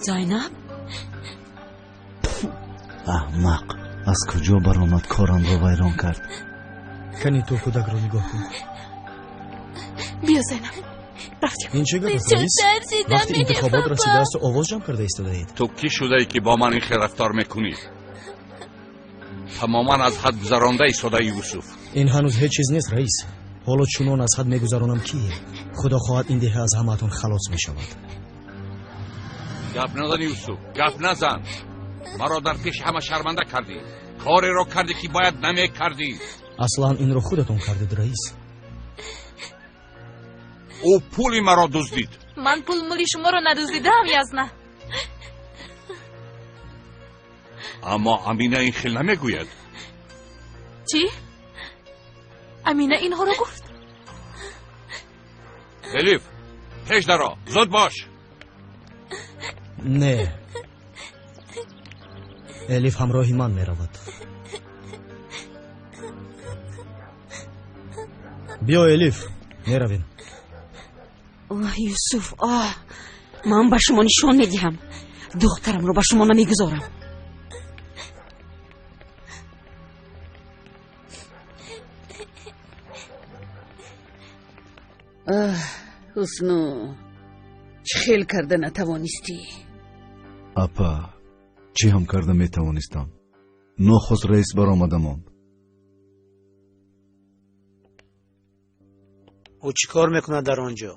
Зайнаб? Аҳмақ, аз куҷо баромад корамро вайрон кард? Кани ту кӯдакро нигоҳ кун. Биё, Зайнаб, рафтем. Ин чӣ гап аст, раис? Вақти интихобот расидаасту овоз ҷамъ карда истодаед. Ту кӣ шудаӣ, ки бо ман ин хел рафтор мекунӣ? Тамоман аз ҳад гузаронда истодаӣ, Юсуф. Ин ҳанӯз ҳеҷ чиз нест, раис. Ҳоло чунон аз ҳад мегузаронам, ки худо хоҳад ин деҳа аз ҳамаатон халос мешавад. Гап назан, Юсуф, гап назан. Маро дар пеши ҳама шарманда кардӣ. Кореро кардӣ, ки бояд намекардӣ. Аслан инро худатон кардед, раис. Ӯ пули маро дуздид. Ман пул-мули шуморо надуздидаам, язна. Аммо Амина ин хел намегӯяд. Чӣ? Амина инҳоро гуфт? Элиф, пеш даро, зуд бош. Не, Элиф ҳамроҳи ман меравад. Биё, Элиф, меравем. Оҳ, Юсуф, оҳ, ман ба шумо нишон медиҳам. Духтарамро ба шумо намегузорам. Оҳ, Ҳусну, чӣ хел карда натавонистӣ? Апа, чӣ ҳам карда метавонистам? Нохост раис баромада монд. Ӯ чӣ кор мекунад дар он ҷо?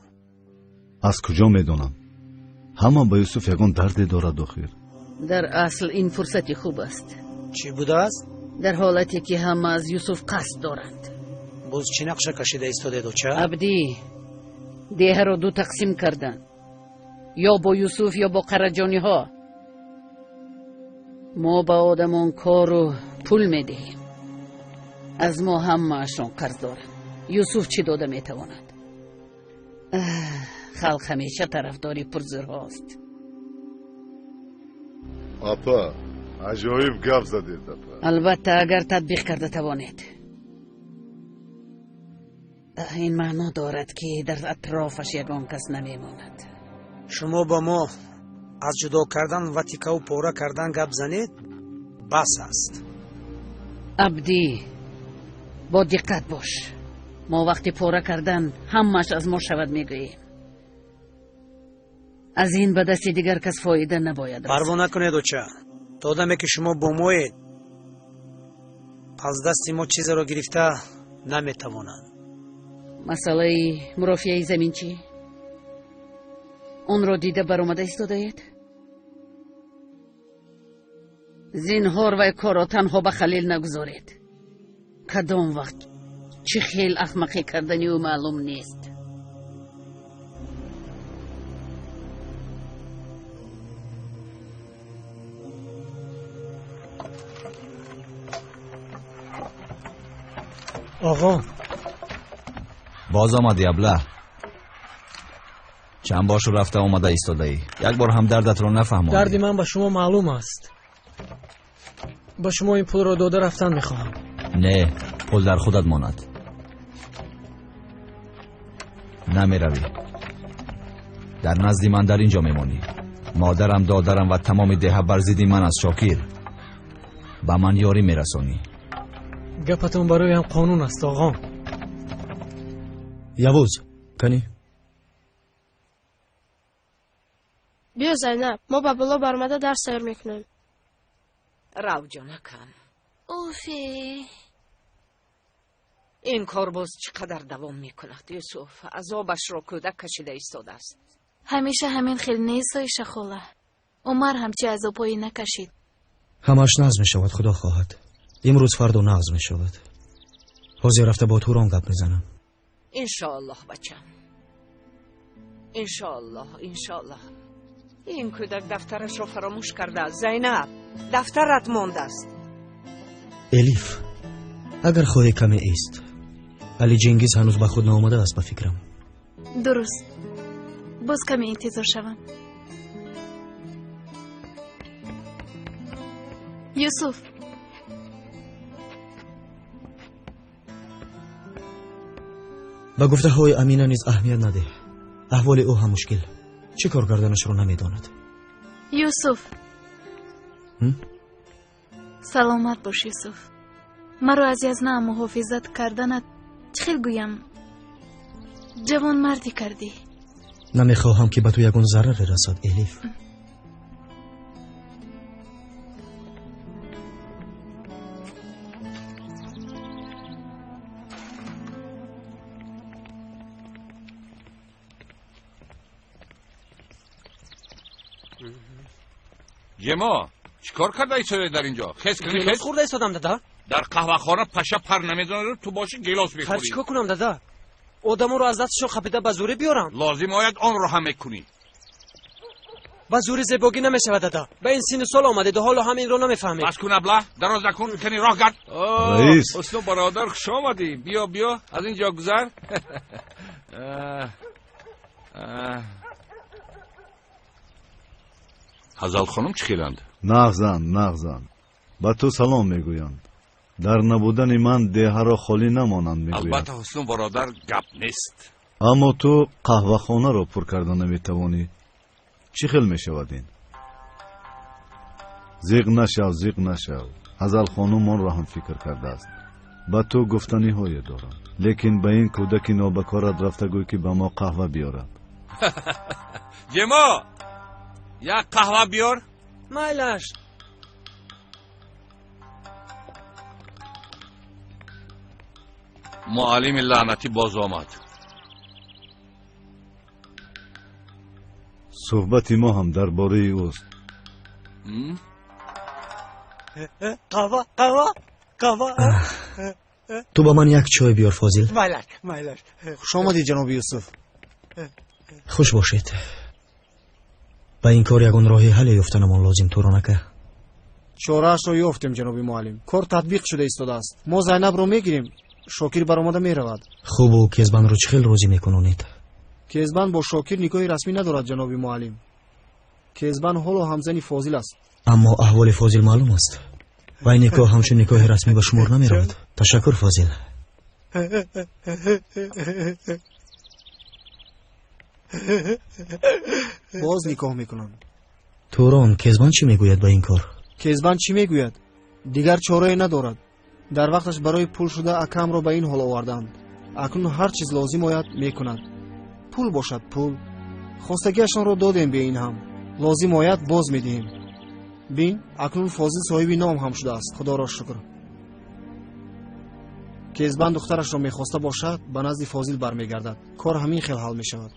Аз куҷо медонам? Ҳама ба Юсуф ягон дарде дорад охир. Дар асл ин фурсати хуб аст. Чӣ будааст? Дар ҳолате ки ҳама аз Юсуф қасд доранд. Боз чӣ нақша кашида истодед, оча? Абдӣ, деҳаро ду тақсим карданд. Ё бо Юсуф, ё бо қараҷониҳо. Мо ба одамон кору пул медиҳем. Аз мо ҳамаашон қарз доранд. Юсуф чӣ дода метавонад? Халқ ҳамеша тарафдори пурзӯрҳост. Апа, аҷоиб гап задед, апа. Албатта, агар татбиқ карда тавонед. Ин маъно дорад, ки дар атрофаш ягон кас намемонад. Шумо ба мо аз ҷудо кардан ва тикаву пора кардан гап занед, бас аст. Абдӣ, бо диққат бош. Мо вақти пора кардан ҳамааш аз мо шавад мегӯем. Аз ин ба дасти дигар кас фоида набояд расад. Парво накунед, оча. То одаме ки шумо бо моед, аз дасти мо чизеро гирифта наметавонанд. Масъалаи мурофиаи замин чӣ? Онро дида баромада истодаед? Зинҳор вай корро танҳо ба Халил нагузоред. Кадом вақт чӣ хел ахмақӣ кардани ӯ маълум нест. Оғо, боз омадӣ, абла. Чанд бор шуд рафта омада истодаӣ. Як бор ҳам дардатро нафаҳмондӣ. Дарди ман ба шумо маълум аст. Ба шумо ин пулро дода рафтан мехоҳам. Не, пул дар худат монад. Намеравӣ. Дар назди ман дар ин ҷо мемонӣ. Модарам, додарам ва тамоми деҳа бар зидди ман аст, Шокир. Ба ман ёрӣ мерасонӣ. Гапатон бароям қонун аст, оғо. Явуз, кани? Биё, Зайнаб, мо ба боло баромада дарс тайёр мекунем. Рав, ҷонакам. Уфе. Ин кор боз чӣ қадар давом мекунад, Юсуф? Азобашро кӯдак кашида истодааст. Ҳамеша ҳамин хел нест, Оиша хола. Умар ҳам чӣ азобҳое накашид. Ҳамааш нағз мешавад, худо хоҳад. Имрӯз фардо нағз мешавад. Ҳозир рафта бо Турон гап мезанам. Иншоаллоҳ, бачам. Иншоаллоҳ, иншоаллоҳ. Ин кӯдак дафтарашро фаромӯш кардааст. Зайнаб, дафтарат мондааст. Элиф, агар хоҳӣ каме ист. Али Ҷингиз ҳанӯз ба худ наомадааст, ба фикрам. Дуруст. Боз каме интизор шавам. Юсуф, ба гуфтаҳои Амина низ аҳамият надеҳ. Аҳволи ӯ ҳам мушкил. Чӣ кор карданашро намедонад. Юсуф, саломат бош, Юсуф. Маро аз язнаам муҳофизат карданат, чӣ хел гӯям, ҷавонмардӣ кардӣ. Намехоҳам, ки ба ту ягон зараре расад, Элиф. Ҷемо, чӣ кор карда истодаи дар инҷо? Хез кунӣ, Гелос хез. Хӯрда истодам, дада. Дар қаҳвахона паша пар намезанад, ту боши гелос Хар, мехӯрӣ. Чӣ кор кунам, дада? Одаморо аз дасташон хапида ба зӯрӣ биёрам? Лозим ояд, онро ҳам мекунӣ. Ба зӯрӣ зебогӣ намешавад, дада. Ба ин синну сол омадеду ҳоло ҳам инро намефаҳмед. Бас кун, аблаҳ, дароз накун, кани роҳ гард. Раис. Ҳусну бародар, хуш омадӣ. Биё, биё, аз ин ҷо гузар. Ҳазал хонум чӣ хеланд? Нағзанд, нағзанд, ба ту салом мегӯянд. Дар набудани ман деҳаро холӣ намонанд, мегӯянд. Албатта, Ҳусну бародар, гап нест. Аммо ту қаҳвахонаро пур карда наметавонӣ. Чӣ хел мешавад ин? Зиқ нашав, зиқ нашав. Ҳазал хонум онро ҳам фикр кардааст. Ба ту гуфтаниҳое дорам, лекин ба ин кӯдаки нобакорат рафта гӯй, ки ба мо қаҳва биёрад. Ҷемо, як қаҳва биёр. Майлаш. Муаллими лаънатӣ боз омад. Суҳбати мо ҳам дар бораи ӯст. Қаҳва, қаҳва, қаҳва. Ту ба ман як чой биёр, Фозил. Майлаш, майлаш. Хуш омадӣ, ҷаноби Юсуф. Хуш бошед. Ба ин кор ягон роҳи ҳалле ёфтанамон лозим, Туронака. Чораашро ёфтем, ҷаноби муаллим. Кор татбиқ шуда истодааст. Мо Зайнабро мегирем, Шокир баромада меравад. Хубу, Кезбанро чӣ хел розӣ мекунонед? Кезбан бо Шокир никоҳи расмӣ надорад, ҷаноби муаллим. Кезбан ҳоло ҳамзани Фозил аст. Аммо аҳволи Фозил маълум аст. Вай никоҳ ҳамчун никоҳи расмӣ ба шумор намеравад. Ташаккур, Фозил. Боз никоҳ мекунанд. Турон, Кезбан чӣ мегӯяд ба ин кор? Кезбан чӣ мегӯяд? Дигар чорае надорад. Дар вақташ барои пул шуда акамро ба ин ҳол оварданд. Акнун ҳар чиз лозим ояд, мекунад. Пул бошад, пул. Хостагиашонро додем, бе ин ҳам лозим ояд, боз медиҳем. Бин, акнун Фозил соҳиби ном ҳам шудааст, худоро шукр. Кезбан духтарашро мехоста бошад, ба назди Фозил бармегардад. Кор ҳамин хел ҳал мешавад.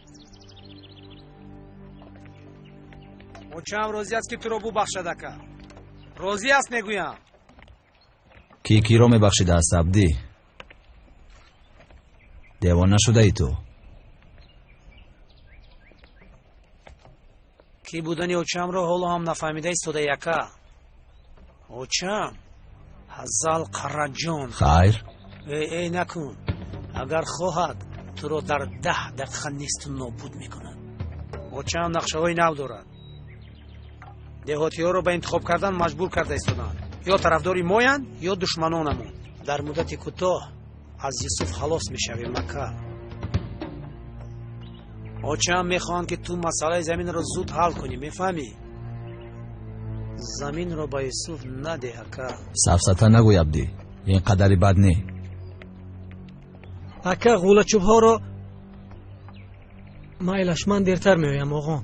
Очаам розӣ аст, ки туро бубахшад, ака. Розӣ аст, мегӯям. Ки киро мебахшидааст, Абдӣ? Девона шудаи ту? Кӣ будани очаамро ҳоло ҳам нафаҳмида истодаи, ака. Очаам Ҳазал Қараҷон. Хайр. Эй, эй, накун. Агар хоҳад, туро дар 10 дақиқа несту нобуд мекунад. Очаам нақшаҳои нав дорад. Деҳотиҳоро ба интихоб кардан маҷбур карда истоданд: ё тарафдори моянд, ё душманонамон. Дар муддати кӯтоҳ аз Юсуф халос мешавем, ака. Очаам мехоҳанд, ки ту масъалаи заминро зуд ҳал кунӣ, мефаҳмӣ? Заминро ба Юсуф надеҳ, ака. Сафсата нагӯй, Абдӣ, ин қадари бад не. Ака, ғӯлачӯбҳоро. Майлаш, ман дертар меоям, оғон.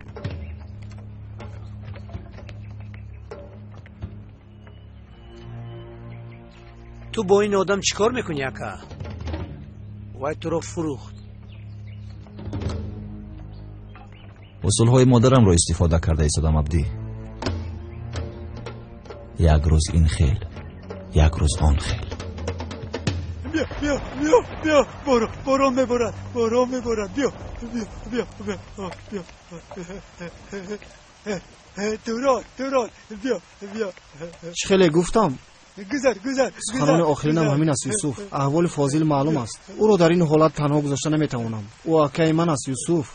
Ту бо ин одам чӣ кор мекунӣ, ака? Вай туро фурӯхт. Усулҳои модарамро истифода карда истодам, Абдӣ. Як рӯз ин хел, як рӯз он хел. Биё, биё, биё, биё, борон, борон меборад, борон меборад, биё, биё, биё, биё, биё. Турон, Турон, биё, биё. Чӣ хеле гуфтам? Гузар, гузар. Суханони охиринам ҳамин аст, Юсуф. Аҳволи Фозил маълум аст. Ӯро дар ин ҳолат танҳо гузошта наметавонам. Ӯ акаи ман аст, Юсуф.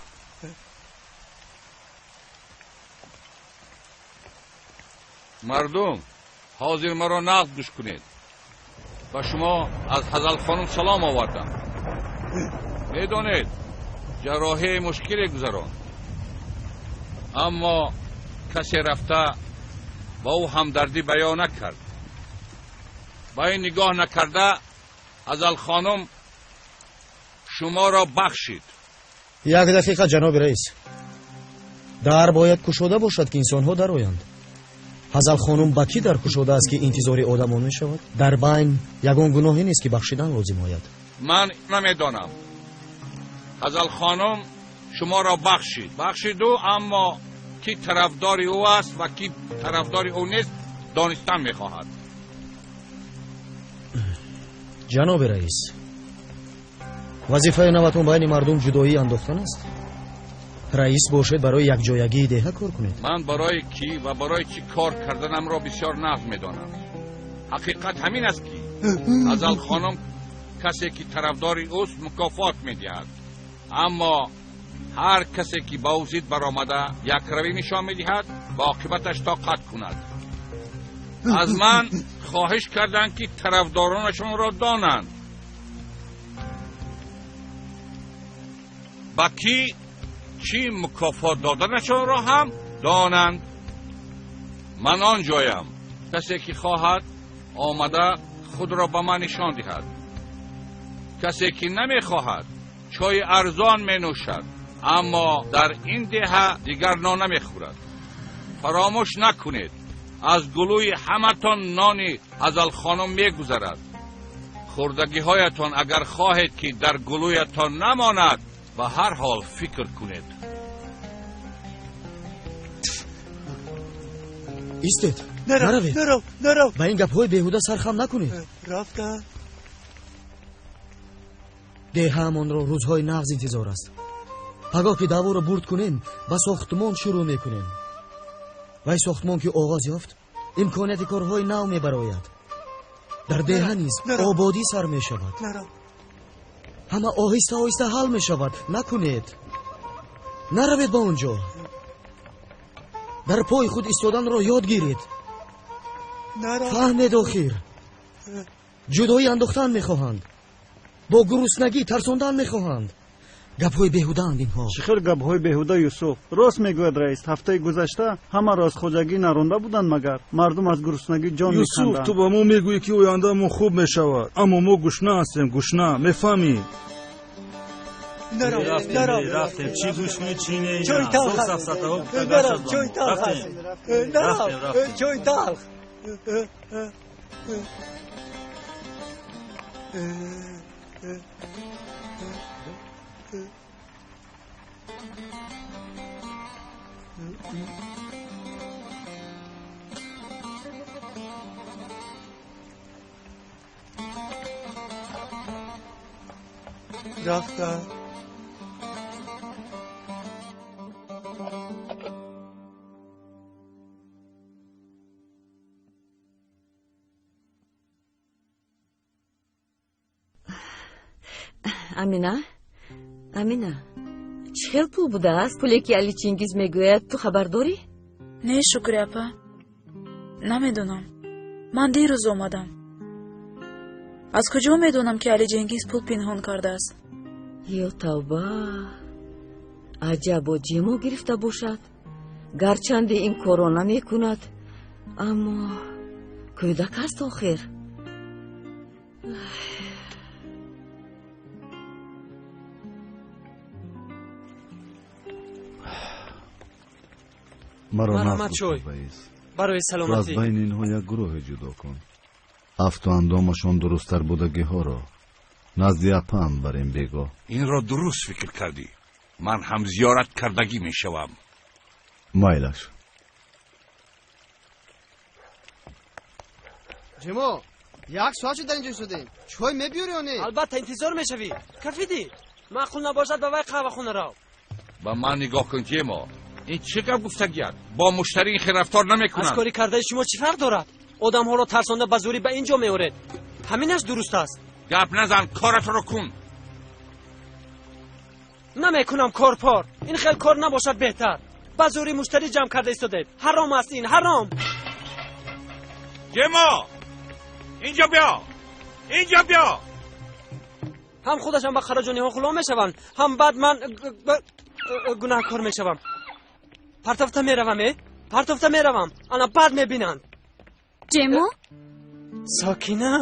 Мардум, ҳозир маро нағз гӯш кунед. Ба шумо аз Ҳазал хонум салом овардам. Медонед, ҷарроҳии мушкиле гузаронд, аммо Касе рафта ба ӯ ҳамдардӣ баён накард. Ба ин нигоҳ накарда Ҳазалхонум шуморо бахшид. Як дақиқа, ҷаноби раис. Дар бояд кушода бошад, ки инсонҳо дароянд. Ҳазалхонум ба кӣ дар кушодааст, ки интизори одамон мешавад? Дар байн ягон гуноҳе нест, ки бахшидан лозим ояд. Ман намедонам. Ҳазалхонум шуморо бахшид. Бахшиду, аммо ки тарафдори ӯ аст ва ки тарафдори ӯ нест, донистан мехоҳад. Ҷаноби раис, вазифаи наватон байни мардум ҷудоӣ андохтан аст? Раис бошед, барои якҷоягии деҳа кор кунед. Ман барои кӣ ва барои чӣ кор карданамро бисёр нағз медонам. Ҳақиқат ҳамин аст, ки Ҳазалхонум касе ки тарафдори ӯст мукофот медиҳад, аммо ҳар касе ки ба ӯ зид баромада якравӣ нишон медиҳад, ба оқибаташ тоқат кунад. Аз ман хоҳиш карданд, ки тарафдоронашонро донанд. Ба кӣ чӣ мукофот доданашонро ҳам донанд. Ман он ҷоям. Касе ки хоҳад омада худро ба ман нишон диҳад. Касе ки намехоҳад чойи арзон менӯшад, аммо дар ин деҳа дигар нон намехӯрад. Фаромӯш накунед, аз гулӯи ҳаматон нони Ҳазалхонум мегузарад. Хӯрдагиҳоятон агар хоҳед, ки дар гулӯятон намонад, ба ҳар ҳол фикр кунед. Истед, наравед. Ба ин гапҳои беҳуда сархам накунед. Рафта. Деҳаамонро рӯзҳои нағз интизор аст. Пагоҳ ки даъворо бурд кунем, ба сохтмон шурӯъ мекунем. Вай сохтмон ки оғоз ёфт, имконияти корҳои нав мебарояд. Дар деҳа низ ободӣ сар мешавад. Ҳама оҳиста оҳиста ҳал мешавад. Накунед, наравед ба он ҷо. Дар пои худ истоданро ёд гиред. Фаҳмед, охир ҷудоӣ андохтан мехоҳанд, бо гуруснагӣ тарсондан мехоҳанд. Гапҳои беҳудаанд инҳо. Чӣ хел гапҳои беҳуда, Юсуф? Рост мегӯяд раис. Ҳафтаи гузашта ҳамаро аз хоҷагӣ наронда буданд, магар мардум аз гуруснагӣ ҷон Юсуф, меканданд. Ту ба мо мегӯӣ, ки ояндаамон хуб мешавад, аммо мо гушна ҳастем, гушна, мефаҳмӣ? Рафтем, чӣ гӯш кунӣ, чӣ не? Чой талх. Сафсатаҳо. Нарав, чой талх. Нарав, чой талх. Рафта. Амина, Амина, чӣ хел пул будааст? Пуле ки Али Чингиз мегӯяд, ту хабар дорӣ? Не, Шукри апа, намедонам. Ман дирӯз омадам. Аз куҷо медонам, ки Али Ҷенгиз пул пинҳон кардааст? Ё тавба, аҷабо Ҷимо гирифта бошад. Гарчанде ин корро намекунад, аммо кӯдак аст охир. Маро Марҳамат, чой. Раис, Барои ту аз саломатӣ. байни инҳо як гурӯҳе ҷудо кун. Афту андомашон дурусттар будагиҳоро назди апаам барем бегоҳ. Инро дуруст фикр кардӣ. Ман ҳам зиёрат кардагӣ мешавам. Майлаш. Ҷимо, як соат шуд дар инҷо истодем. Чой мебиёрӣ ё не? Албатта, интизор мешавӣ. Кафидӣ, маъқул набошад, ба вай қаҳвахона рав. Ба ман нигоҳ кун, Ҷемо. Ин чӣ гап гуфтагият? Бо муштарӣ ин хел рафтор Аз намекунанд. кори кардаи шумо чӣ фарқ дорад? Одамҳоро тарсонда ба зӯрӣ ба ин ҷо меоред. Ҳаминаш дуруст аст. Гап назан, коратро кун. Намекунам корпор. Ин хел кор набошад беҳтар. Ба зӯрӣ муштарӣ ҷамъ карда истодед. Ҳаром аст ин, ҳаром. Ҷемо, инҷо биё, инҷо биё. Ҳам худашон ба хароҷониҳо ғулом мешаванд, ҳам баъд ман гунаҳкор мешавам. Партофта меравам, э. Партофта меравам, ана баъд мебинанд. Ҷемо? Сокина?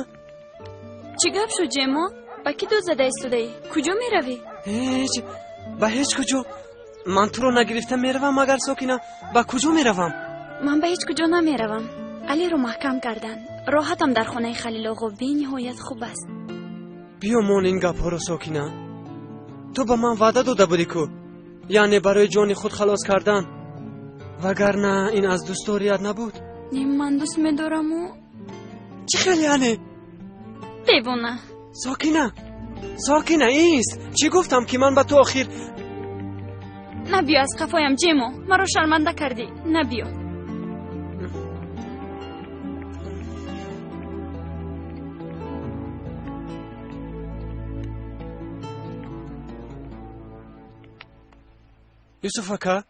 Чӣ гап шуд, Ҷемо? Ба кӣ дод зада истодаӣ? Куҷо меравӣ? Ҳеҷ, ба ҳеҷ куҷо. Ман туро нагирифта меравам, магар Сокина? Ба куҷо меравам? Ман ба ҳеҷ куҷо намеравам. Алиро маҳкам карданд. Роҳатам дар хонаи Халилоғо бениҳоят хуб аст. Биё мон ин гапҳоро, Сокина. Ту ба ман ваъда дода будӣ ку, яъне барои ҷони худ халос кардан. Вагарна ин аз дӯстдорият набуд. Не, ман дӯст медораму. Чӣ хел яъне? Девона. Сокина, Сокина, ист. Чӣ гуфтам ки ман ба ту охир? Набиё аз қафоям, Ҷемо. Маро шарманда кардӣ. Набиё. Юсуф ака,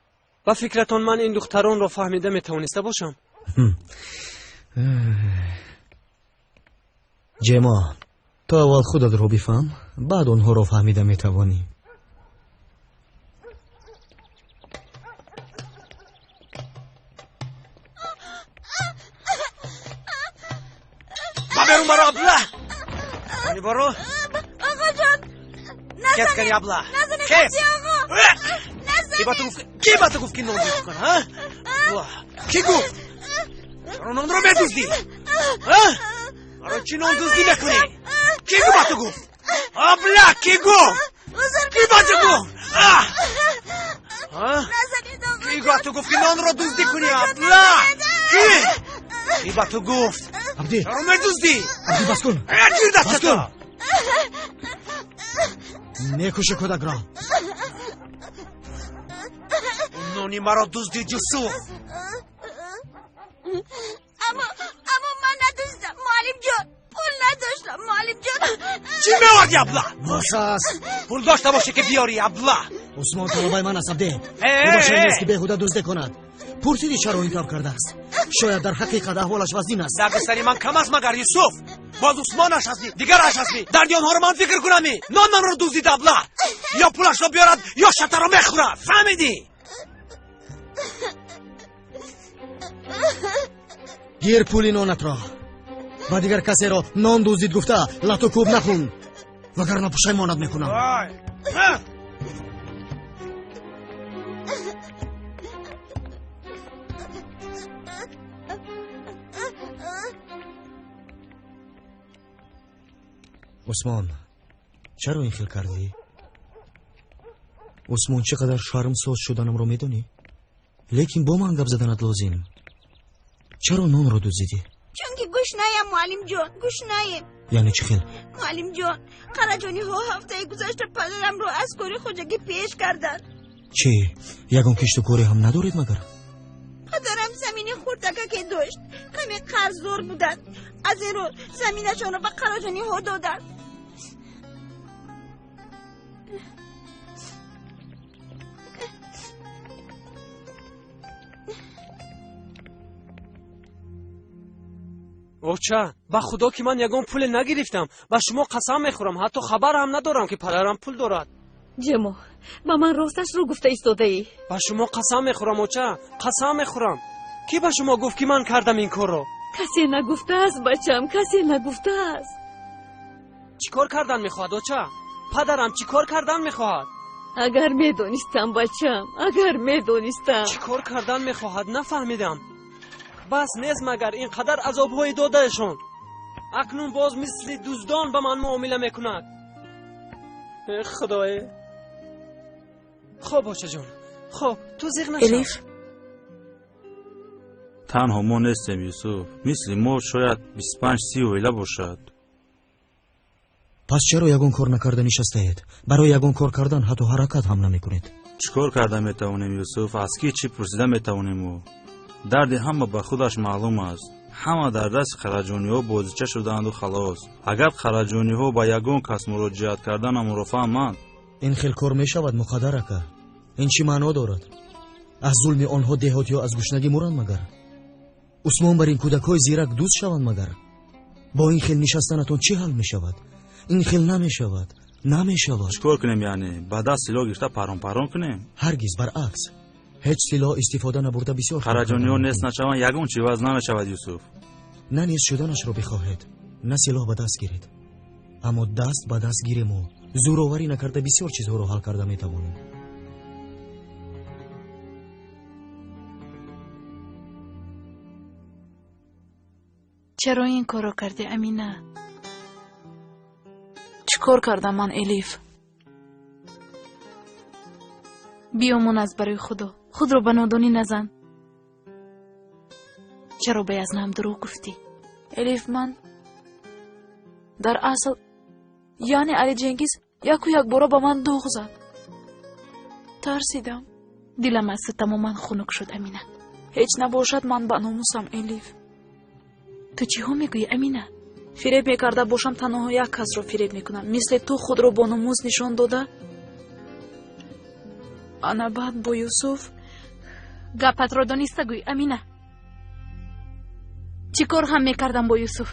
ба фикратон ман ин духтаронро фаҳмида метавониста бошам? Ҷемо, ту аввал худатро бифаҳм, баъд онҳоро фаҳмида метавонӣ. Ба берун баро, абла! Ани баро? Оғоҷон, Кес кани, абла! назанед, Кес! оғо! Ки ба ту гуфт, ки ба ту гуфт ки нон дуздӣ кун, ҳа? Абла, ки гуфт? Чаро нонро медуздӣ? Ҳа? Барои чӣ нон дуздӣ мекунӣ? Ки ба ту гуфт? Абла, ки гуфт? Ки ба ту гуфт? Ҳа? Ки ба ту гуфт ки нонро дуздӣ кунӣ, абла? Ки? Ки ба ту гуфт? Абди! Чаро медуздӣ? Абди, бас кун! Гир Бас дастато! кун! Мекуши кӯдакро. Нони маро дуздид, Юсуф! Аммо ман надуздам, муаллимҷон. Пул надоштам, муаллимҷон. Чӣ меоварди, абла? Бас аст! Пул дошта бошӣ ки биёрӣ, абла! Усмон талабаи ман аст, Абди. Э, Ӯ башар э, нест ки беҳуда дуздӣ кунад. Пурсидӣ чаро ин тавр кардааст? Шояд дар ҳақиқат аҳволаш вазнин аст. Дарди сари ман кам аст магар, Юсуф? Боз Усмонаш ҳастӣ, дигараш ҳастӣ. Дарди онҳоро ман фикр кунами. Нон манро дуздид, абла! Ё пулашро биёрад, ё шатаро мехӯрад. Фаҳмидӣ? Гир пули нонатро. Ба дигар касеро нон дуздид гуфта лату кӯб накун, вагарна пушаймонат мекунам. Вой! Ҳа! Усмон, чаро ин хел кардӣ? Усмон, чӣ қадар шармсоз шуданамро медонӣ? Лекин бо ман гап заданат лозим. Чаро нонро дуздидӣ? Чунки гушнаям, муаллимҷон, гушнаем. Яъне чӣ хел? Муаллимҷон, қараҷониҳо ҳафтаи гузашта падарамро аз кори хоҷагӣ пеш карданд. Чӣ, ягон кишту коре ҳам надоред магар? Падарам замини хурдакаке дошт, каме қарздор буданд. Аз ин рӯ заминашонро ба қараҷониҳо доданд. Оча, ба худо ки ман ягон пуле нагирифтам. Ба шумо қасам мехӯрам, ҳатто хабар ҳам надорам ки падарам пул дорад. Ҷемо, ба ман росташро гуфта истодаӣ? Ба шумо қасам мехӯрам, оча, қасам мехӯрам. Кӣ ба шумо гуфт ки ман кардам ин корро? Касе нагуфтааст, бачам, касе нагуфтааст. Чӣ кор кардан мехоҳад, оча? Падарам чӣ кор кардан мехоҳад? Агар медонистам, бачам, агар медонистам. Чӣ кор кардан мехоҳад, нафаҳмидам. Бас нест магар ин қадар азобҳои додаашон? Акнун боз мисли дуздон ба ман муомила мекунад. Э, худое! Хоб, очаҷон, хоб, ту зиқ нашав. Элиф? Танҳо мо нестем, Юсуф. Мисли мо шояд 25-30 оила бошад. Пас чаро ягон кор накарда нишастаед? Барои ягон кор кардан ҳатто ҳаракат ҳам намекунед. Чӣ кор карда метавонем, Юсуф? Аз ки чӣ пурсида метавонему? Дарди ҳама ба худаш маълум аст. Ҳама дар дасти қараҷониҳо бозича шудаанду халос. Агар қараҷониҳо ба ягон кас муроҷиат карданамонро фаҳманд. Ин хел кор мешавад, Муқаддар ака? Ин чӣ маъно дорад? Аз зулми онҳо деҳотиҳо аз гушнагӣ муранд магар? Усмон бар ин кӯдакҳои зирак дӯст шаванд магар? Бо ин хел нишастанатон чӣ ҳал мешавад? Ин хел намешавад, намешавад. Чӣ кор кунем яъне? Ба даст силоҳ гирифта парон парон кунем? Ҳаргиз, баръакс. Ҳеҷ силоҳ истифода набурда бисёр Қараҷониҳо нест нашаванд, ягон чӣ ваз намешавад, Юсуф. На нест шуданашро бихоҳед, на силоҳ ба даст гиред. Аммо даст ба даст гирему зӯроварӣ накарда бисёр чизҳоро ҳал карда метавонем. Чаро ин корро кардӣ, Амина? Чӣ кор кардам ман, Элиф? Биёмон аз барои Худо, худро ба нодонӣ назан. Чаро ба Язнаам дурӯғ гуфтӣ? Элиф, ман дар асл, яъне Али Ҷенгиз яку якбора ба ман доғ зад. Тарсидам. Дилам аз ту тамоман хунук шуд, Амина. Ҳеҷ набошад, ман ба номусам, Элиф. Ту чиҳо мегӯӣ, Амина? Фиреб мекарда бошам, танҳо як касро фиреб мекунам. Мисли ту худро бо номус нишон дода, ана баъд бо Юсуф. Гапатро дониста гӯй, Амина. Чӣ кор ҳам мекардам бо Юсуф?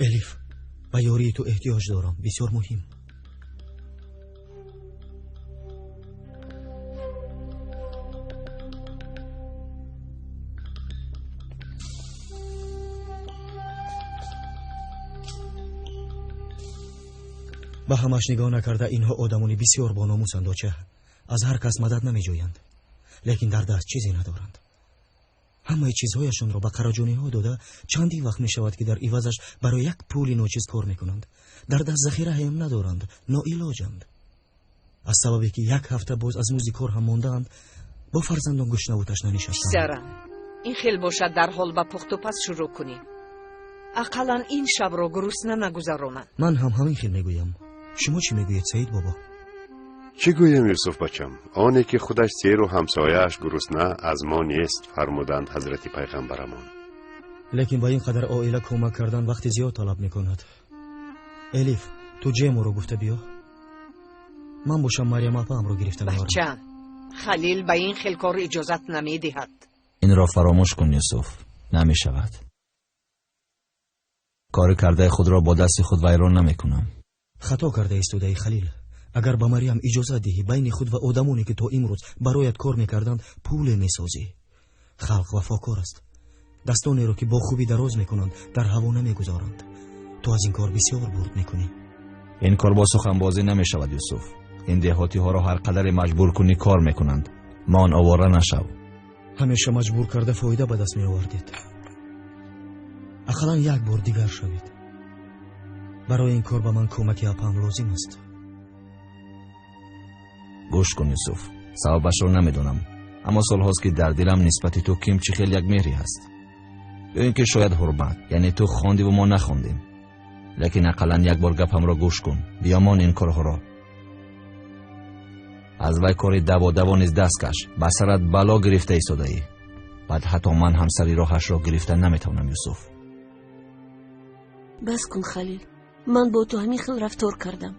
Элиф, ба ёрии ту эҳтиёҷ дорам, бисёр муҳим. Ба ҳамаш нигоҳ накарда, инҳо одамони бисёр бономусанд, оча. Аз ҳар кас мадад намеҷӯянд, лекин дар даст чизе надоранд. Ҳамаи чизҳояшонро ба қараҷониҳо дода, чандин вақт мешавад, ки дар ивазаш барои як пули ночиз кор мекунанд. Дар даст захираҳаям надоранд, ноилоҷанд. Аз сабабе ки як ҳафта боз аз музди кор ҳам мондаанд, бо фарзандон гушнаву ташна нишастанд. Писарам, ин хел бошад, дарҳол ба пухтупаз шурӯъ кунем. Ақаллан ин шабро гурусна нагузаронанд. Ман ҳам ҳамин хел мегӯям. Шумо чӣ мегӯед, Саид бобо? Чӣ гӯем, Юсуф бачам? Оне ки худаш серу ҳамсояаш гурусна, аз мо нест, фармуданд ҳазрати пайғамбарамон. Лекин ба ин қадар оила кӯмак кардан вақти зиёд талаб мекунад. Элиф, ту Ҷеморо гуфта биё. Ман бошам Марьям апаамро гирифта меорам. Бачам, Халил ба ин хел кор иҷозат намедиҳад. Инро фаромӯш кун, Юсуф, намешавад. Кори кардаи худро бо дасти худ вайрон намекунам. Хато карда истодаи, Халил. Агар ба Марьям иҷозат диҳӣ, байни худ ва одамоне ки то имрӯз бароят кор мекарданд, пуле месозӣ. Халқ вафокор аст. Дастонеро ки бо хубӣ дароз мекунанд, дар ҳаво намегузоранд. Ту аз ин кор бисёр бурд мекунӣ. Ин кор бо суханбозӣ намешавад, Юсуф. Ин деҳотиҳоро ҳар қадаре маҷбур кунӣ, кор мекунанд. Мон овора нашав. Ҳамеша маҷбур карда фоида ба даст меовардед. Ақаллан як бор дигар шавед. Барои ин кор ба ман кӯмаки апаам лозим аст. Гӯш кун, Юсуф, сабабашро намедонам, аммо солҳост, ки дар дилам нисбати ту ким чӣ хел як меҳре ҳаст, ё ин ки шояд ҳурмат. Яъне ту хондиву мо нахондем, лекин ақаллан як бор гапамро гӯш кун. Биёмон ин корҳоро. Аз вай кори даводаво низ даст каш. Ба сарат бало гирифта истодаӣ. Баъд ҳатто ман ҳам сари роҳашро гирифта наметавонам, Юсуф. Бас кун, Халил. Ман бо ту ҳамин хел рафтор кардам.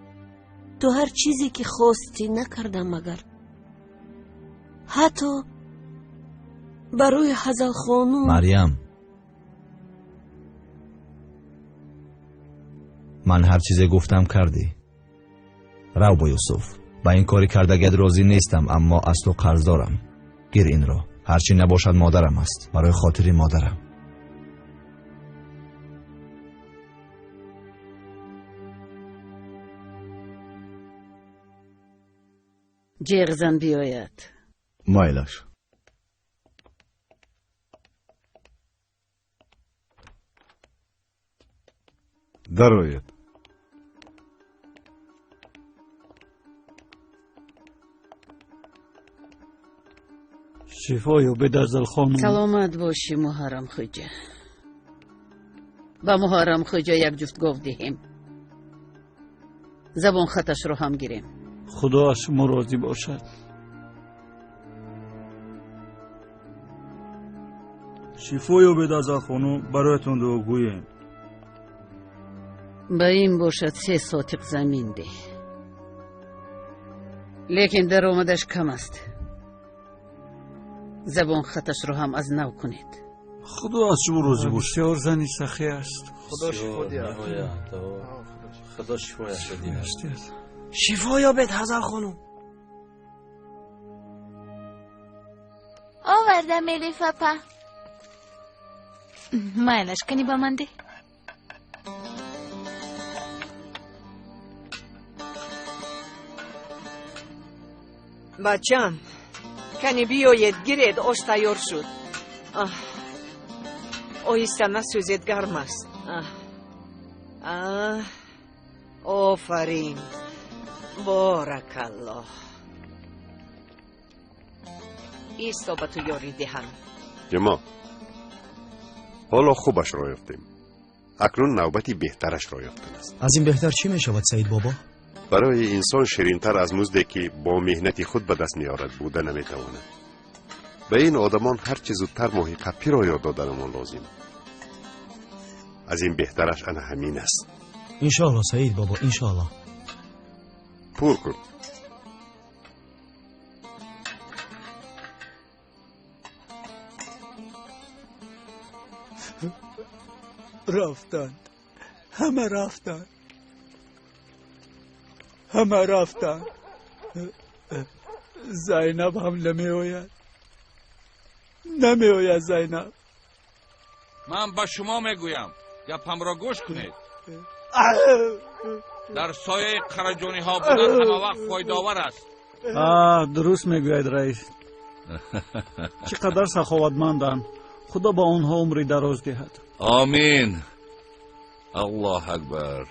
Ту ҳар чизе ки хостӣ накардам, магар ҳатто барои Ҳазалхонум. Марьям, ман ҳар чизе гуфтам, кардӣ. Рав бо Юсуф. Ба ин кори кардагият розӣ нестам, аммо аз ту қарздорам. Гир инро, ҳарчи набошад, модарам аст. Барои хотири модарам. Ҷеғ зан, биёяд. Майлаш. Дароед. Шифо ёбед, Афзалхонум. Саломат бошӣ, Муҳаррам хоҷа. Ба Муҳаррам хоҷа як ҷуфт гов диҳем, забон хаташро ҳам гирем. Худо аз шумо розӣ бошад. Шифо ёбед, Афзалхонум, бароятон дуогӯем. Ба ин бошад се сотиқ замин деҳ, лекин даромадаш кам аст. Забон хаташро ҳам аз нав кунед. Худо аз шумо розӣ бошад. Бисёр зани сахӣ аст. Худо шифо диҳад. Худо шифояш диҳад. Шифо ёбед, Ҳазал хонум. Овардам, Элиф апа. Майлаш, кани ба ман деҳ. Бачам, кани биёед, гиред, ош тайёр шуд. Оҳиста насӯзед, гарм аст. Офарин, боракаллоҳ. Исто, ба ту ёрӣ диҳам. Ҷумо, ҳоло хубашро ёфтем, акнун навбати беҳтарашро ёфтан аст. Аз ин беҳтар чӣ мешавад, Саид бобо? Барои инсон ширинтар аз музде, ки бо меҳнати худ ба даст меорад, буда наметавонад. Ба ин одамон ҳарчи зудтар моҳи қаппиро ёд доданамон лозим. Аз ин беҳтараш ана ҳамин аст. Иншоалло, Саид бобо, иншоалло. Пур кун. Рафтанд, ҳама рафтанд, ҳама рафтанд. Зайнаб ҳам намеояд, намеояд Зайнаб. Ман ба шумо мегӯям, гапамро гӯш кунед. Дар сояи қараҷониҳо будан ҳама вақт фоидаовар аст. Дуруст мегӯяд раис. Чӣ қадар саховатманданд. Худо ба онҳо умри дароз диҳад. Омин. Аллоҳ акбар.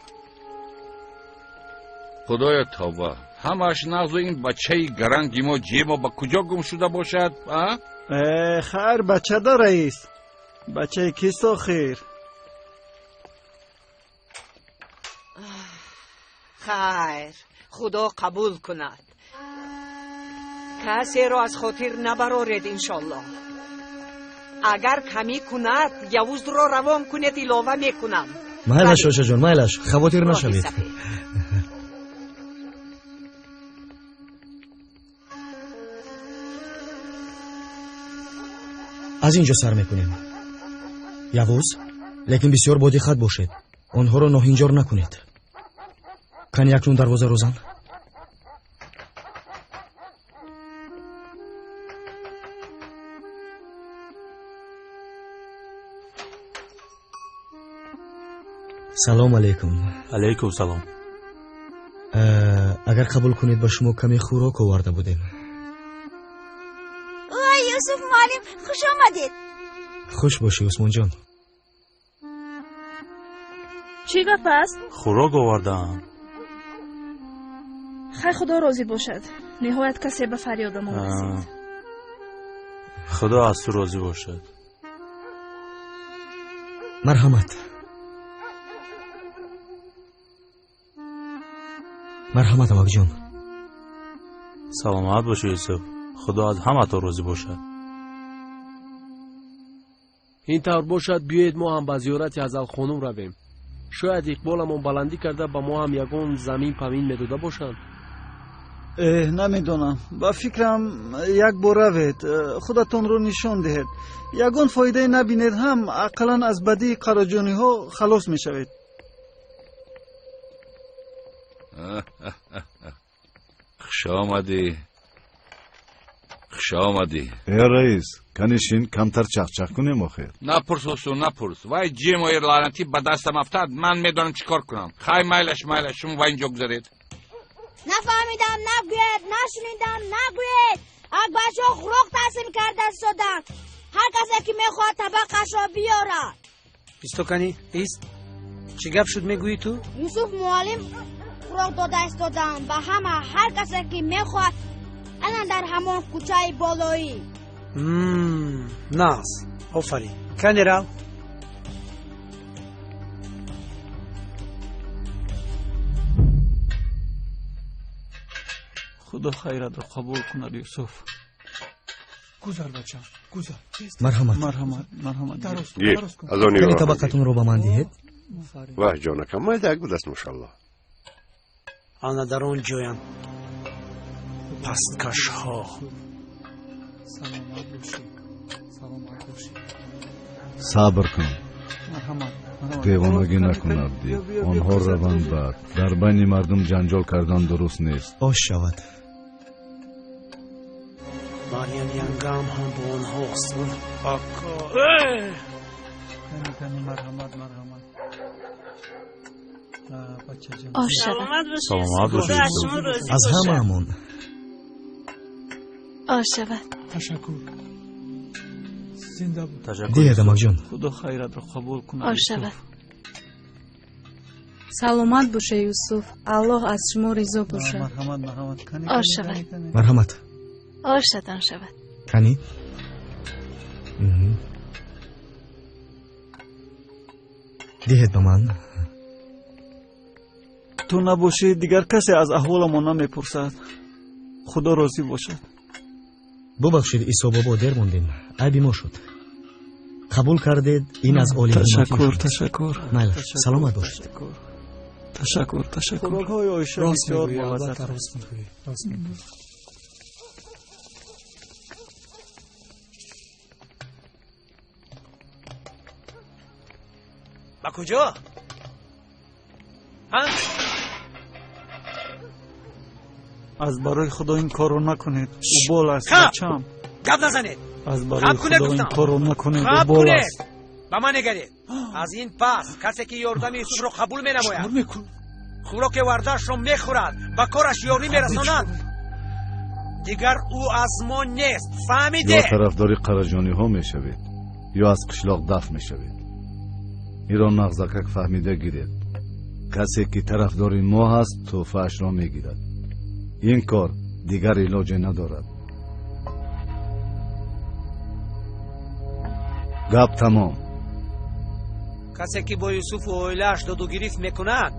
Худоё, тавба. Ҳамааш нағзу ин бачаи гаранги мо ҷемо ба куҷо гум шуда бошад? Хайр, бача да раис. Бачаи кист охир? Хайр, худо қабул кунад. Касеро аз хотир набароред, иншоллоҳ. Агар камӣ кунад, Явузро равон кунед, илова мекунам. Майлаш, ошаҷон, майлаш, хавотир нашавед. Аз ин ҷо сар мекунем, Явуз, лекин бисёр бодиққат бошед, онҳоро ноҳинҷор накунед. Кани акнун дарвозаро зан. Салом алейкум. Алейкум салом. Агар қабул кунед, ба шумо каме хӯрок оварда будем. Ой, Юсуф муаллим, хуш омадед. Хуш бошӣ, Усмонҷон. Чӣ гап аст? Хӯрок овардаам. Хай, худо розӣ бошад, ниҳоят касе ба фарёдамон расид. Худо аз ту розӣ бошад. Марҳамат, марҳамат, амакҷон. Саломат бошӣ, Юсуф. Худо аз ҳаматон розӣ бошад. Ин тавр бошад, биёед мо ҳам ба зиёрати Ҳазалхонум равем. Шояд иқболамон баландӣ карда, ба мо ҳам ягон замин памин медода бошанд. Эҳ, намедонам, ба фикрам, як бор равед, худатонро нишон диҳед. Ягон фоидае набинед ҳам, ақаллан аз бадии қароҷониҳо халос мешавед. Хуш омадӣ, хуш омадӣ. Э раис, канишин, камтар чахчах кунем охир. Напурс, Ҳусун, напурс. Вай ҷемои лаънатӣ ба дастам афтад, ман медонам чӣ кор кунам. Хай, майлаш, майлаш, шумо ва инҷо гузаред. Нафаҳмидам, нагӯед, нашунидам, нагӯед. Акбаршоҳ хӯрок тақсим карда истоданд. Ҳар касе ки мехоҳад, табақашро биёрад. Истокани, ист. Чӣ гап шуд, мегӯӣ ту? Юсуф муаллим хӯрок дода истоданд ба ҳама, ҳар касе ки мехоҳад, ана дар ҳамон кӯчаи болоӣ. Нағз, офарин. Кани рав. Худо хайратро қабул кунад, Юсуф. Гузар, бачам, гузар. Марҳамат. Марҳамат, марҳамат. Гир, аз он кани табақатонро ба ман диҳед. Ваҳ, ҷонакам, майдак будаст, мошалло. Ана дар он ҷоянд пасткашҳо. Саломат бошӣ, саломат бошӣ. Сабр кун. Марҳамат. Девонагӣ накун, Абдӣ. Онҳо раванд баъд. Дар байни мардум ҷанҷол кардан дуруст нест. Ош шавад. Марьям янгам ҳам бо онҳост. Ака. Кани, кани, марҳамат, марҳамат. Бачаҷон. Ош шавад. Саломат бошед. Аз ҳамаамон. Ош шавад. Ташаккур. Зинда буд. Диҳед, амакҷон. Худо хайратро қабул кунад. Ош шавад. Саломат боша, Юсуф. Аллоҳ аз шумо ризо бошад. Марҳамат, марҳамат. Кани, Ош шавад. Марҳамат. Ошатон шавад. Кани. Диҳед ба ман. Ту набошӣ, дигар касе аз аҳволамон намепурсад. Худо розӣ бошад. Бубахшед, Исо бобо, дер мондем. Айби мо шуд. Қабул кардед, ин аз олии Ташаккур, ташаккур. Майлаш, саломат бошед. Ташаккур, ташаккур. Хӯрокҳои Оиша бисёр болаззат. Рост мегӯӣ, рост мегӯӣ. Ба куҷо? Ҳа? Аз барои Худо ин корро накунед. Убол аст, Хаб! бачам. Гап назанед. Аз барои Хаб кунед Худо ин гуфтам. корро накунед. Хаб Убол кунед. аст. Ба ман нигаред. Аз ин пас касе ки ёрдами Юсуфро қабул менамояд, хӯроки вардаашро мехӯрад, ба кораш ёрӣ мерасонад, дигар ӯ аз мо нест. Ё Фаҳмиде? тарафдори қараҷониҳо мешавед, ё аз қишлоқ дафт мешавед. Инро нағзакак фаҳмида гиред. Касе ки тарафдори мо ҳаст, тӯҳфаашро мегирад. Ин кор дигар илоҷе надорад. Гап тамом. Касе ки бо Юсуфу оилааш додугирифт мекунад,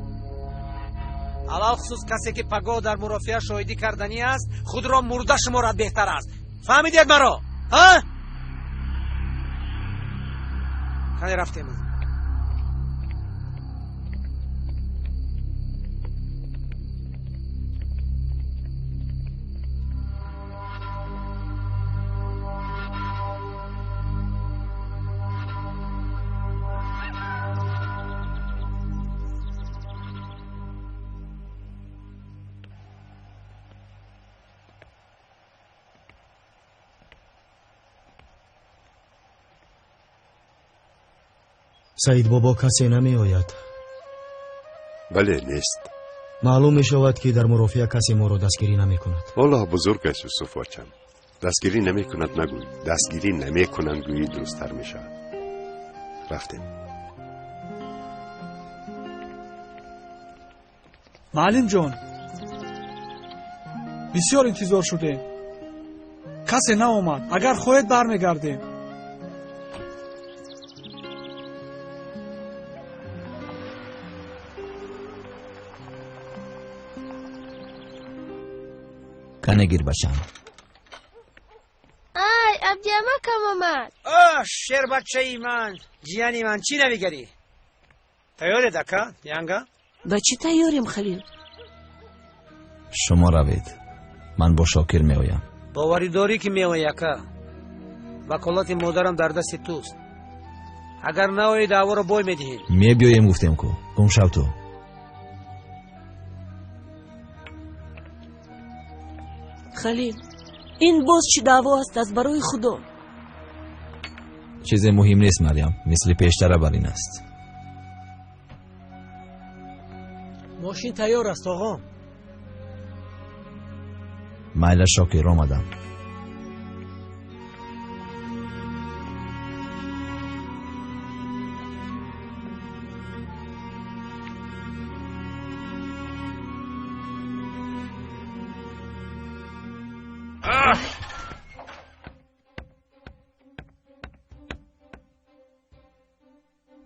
алалхусус касе ки пагоҳ дар мурофиа шоҳидӣ карданӣ аст, худро мурда шуморад беҳтар аст. Фаҳмидед маро? Ҳа? Кане рафтем. Саид бобо, касе намеояд. Бале, нест. Маълум мешавад, ки дар мурофиа касе моро дастгирӣ намекунад. Аллоҳ бузург аст, Юсуф очам. Дастгирӣ намекунад нагӯй, дастгирӣ намекунанд гӯӣ дурусттар мешавад. Рафтем. Маълимҷон, бисёр интизор шудем. Касе наомад. Агар хоҳед, бармегардем. Кане гир, бачам. Ай, Абдиамакам омад. О, шербачаи ман, ҷияни ман, чӣ навигарӣ? Тайёред, ака, янга? Ба чӣ тайёрем, Халил? Шумо равед, ман бо Шокир меоям. Боварӣ дорӣ, ки меоӣ, ака? Ваколати модарам дар дасти туст. Агар наоӣ, даъворо бой медиҳем. Мебиёем гуфтем ку. Гум шав ту. Халил, ин боз чӣ даъво аст аз барои Худо? Чизе муҳим нест, Марьям, мисли пештара бар ин аст. Мошин тайёр аст, оғом. Майла, Шокир, омадам.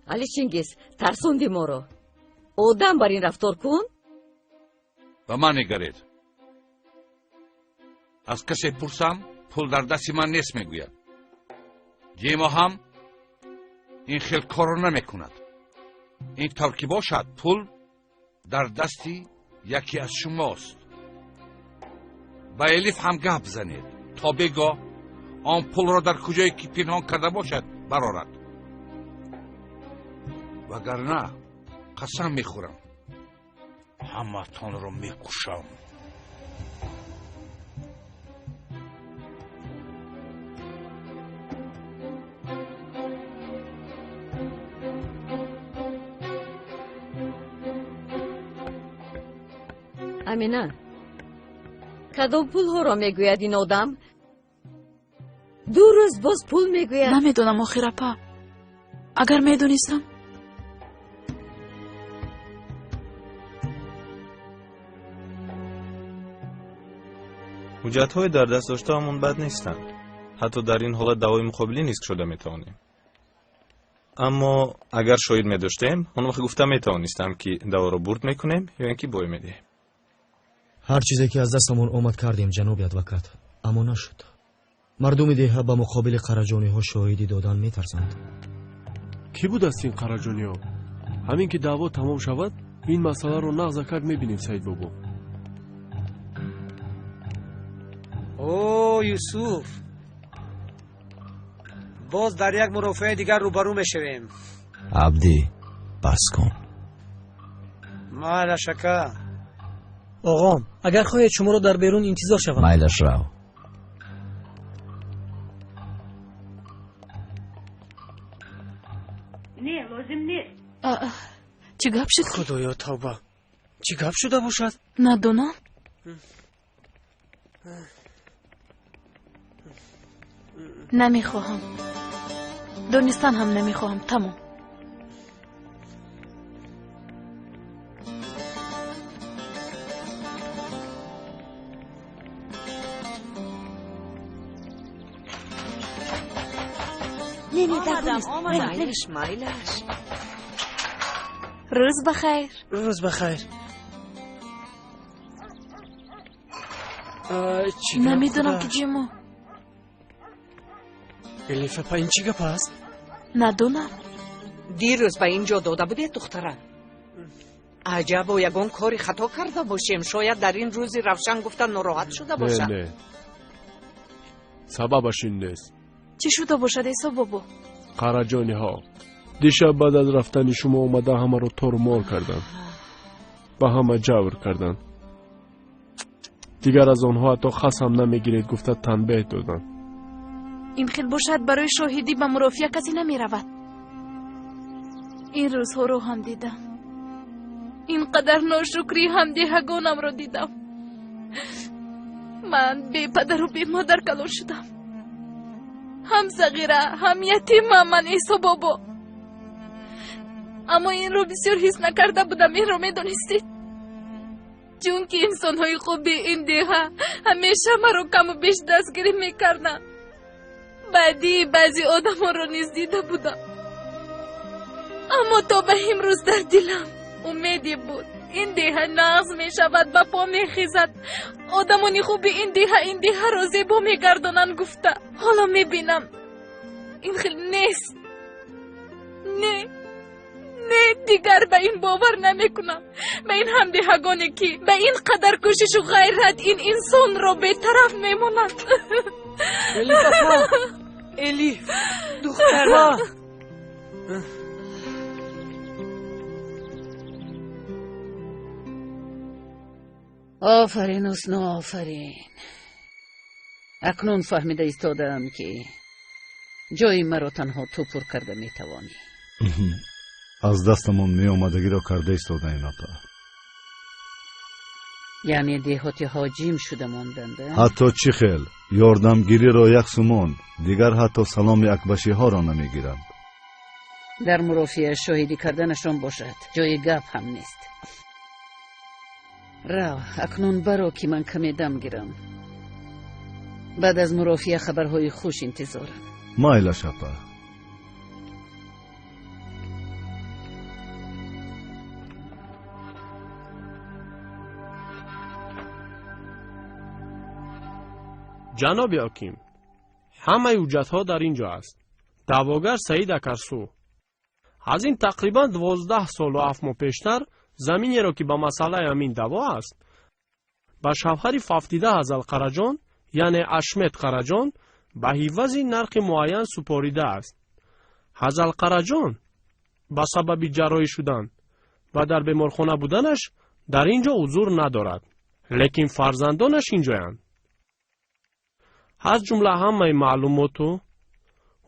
Али Чингиз, тарсонди моро. Одам бар ин рафтор кун. Ба ман нигаред. Аз касе пурсам, пул дар дасти ман нест мегӯяд. Ҷемо ҳам ин хел корро намекунад. Ин тавр ки бошад, пул дар дасти яке аз шумост. Ба Элиф ҳам гап занед, то бегоҳ Он пулро дар куҷое ки пинҳон карда бошад барорад, вагарна қасам мехӯрам, ҳамаатонро мекушам. Амина, кадом пулҳоро мегӯяд ин одам? 2 рӯз боз пул мегӯяд. Намедонам, охир апа. Агар медонистам. Ҳуҷҷатҳои дар даст доштаамон бад нестанд. Ҳатто дар ин ҳолат даъвои муқобилӣ низ шуда метавонем. Аммо агар шоҳид медоштем, он вақт гуфта метавонистам, ки даъворо бурд мекунем ё ин ки бой медиҳем. Ҳар чизе ки аз дастамон омад кардем, ҷаноби адвокат, аммо нашуд. Мардуми деҳа ба муқобили қараҷониҳо шоҳидӣ додан метарсанд. Кӣ будаст ин қараҷониҳо? Ҳамин ки даъво тамом шавад, ин масъаларо нағзакак мебинем, Саидбобо. О, Юсуф, боз дар як мурофиаи дигар рӯбарӯ мешавем. Абдӣ, бас кун. Майлаш ака. Оғом, агар хоҳед шуморо дар берун интизор шавам. Майлаш, рав. Не, лозим нест. Чӣ гап шуд? Худоё, тавба. Чӣ гап шуда бошад? Надонам. Намехоҳам. Донистан ҳам намехоҳам. Тамом. Не, не, омадам, омадам. Майлаш, майлаш. Рӯз бахайр. Рӯз бахайр. Намедонам ки ҷимо. Элиф апа, ин чӣ гап аст? Надонам. Дирӯз ба ин ҷо дода будед, духтарам. Аҷабо, ягон кори хато карда бошем. Шояд дар ин рӯзи равшан гуфта нороҳат шуда бошад. Не, не, сабабаш ин нест. Чӣ шуда бошад, Исо бобо? Қараҷониҳо дишаб баъд аз рафтани шумо омада ҳамаро тормор карданд, ба ҳама ҷавр карданд. Дигар аз онҳо ҳатто хас ҳам намегиред гуфта танбеҳ доданд. Ин хел бошад, барои шоҳидӣ ба мурофиа касе намеравад. Ин рӯзҳоро ҳам дидам. Ин қадар ношукрии ҳамдеҳагонамро дидам. Ман бепадару бемодар калон шудам. Ҳам сағира, ҳам ятимам ман, Исо бобо. Аммо инро бисёр ҳис накарда будам, инро медонистед. Чунки инсонҳои хуби ин деҳа ҳамеша маро каму беш дастгирӣ мекарданд. Баъдии баъзе одамонро низ дида будам. Аммо то ба имрӯз дар дилам умеде буд. Ин деҳа нағз мешавад, ба по мехезад. Одамони хуби ин деҳа ин деҳаро зебо мегардонанд гуфта. Ҳоло мебинам ин хел нест. Не, не, дигар ба ин бовар намекунам. Ба ин ҳамдеҳагоне ки ба ин қадар кӯшишу ғайрат ин инсонро бетараф мемонанд. Элиф апа, Элиф, духтара. Офарин, Ҳусну, офарин. Акнун фаҳмида истодаам, ки ҷои маро танҳо ту пур карда метавонӣ. Аз дастамон меомадагиро карда истодаем, апа. Яъне деҳоти ҳоҷим шуда монданд? Ҳатто чӣ хел ёрдамгириро як сумон, дигар ҳатто саломи акбашиҳоро намегиранд. Дар мурофиа шоҳидӣ карданашон бошад, ҷои гап ҳам нест. Рав, акнун баро, ки ман каме дам гирам. Баъд аз мурофиа хабарҳои хуш интизорам. Майлаш, апа. Ҷаноби ҳоким, ҳамаи ҳуҷҷатҳо дар ин ҷо аст. Даъвогар Саид Акарсу аз ин тақрибан 12 солу 7 моҳ пештар заминеро, ки ба масъалаи ҳамин даъво аст, ба шавҳари фавтида Ҳазал Қараҷон, яъне Ашмед Қараҷон, Ба ҳивази нархи муайян супоридааст. Ҳазал Қараҷон ба сабаби ҷарроҳӣ шудан ва дар беморхона буданаш дар ин ҷо ҳузур надорад, лекин фарзандонаш инҷоянд. Аз ҷумла ҳамаи маълумоту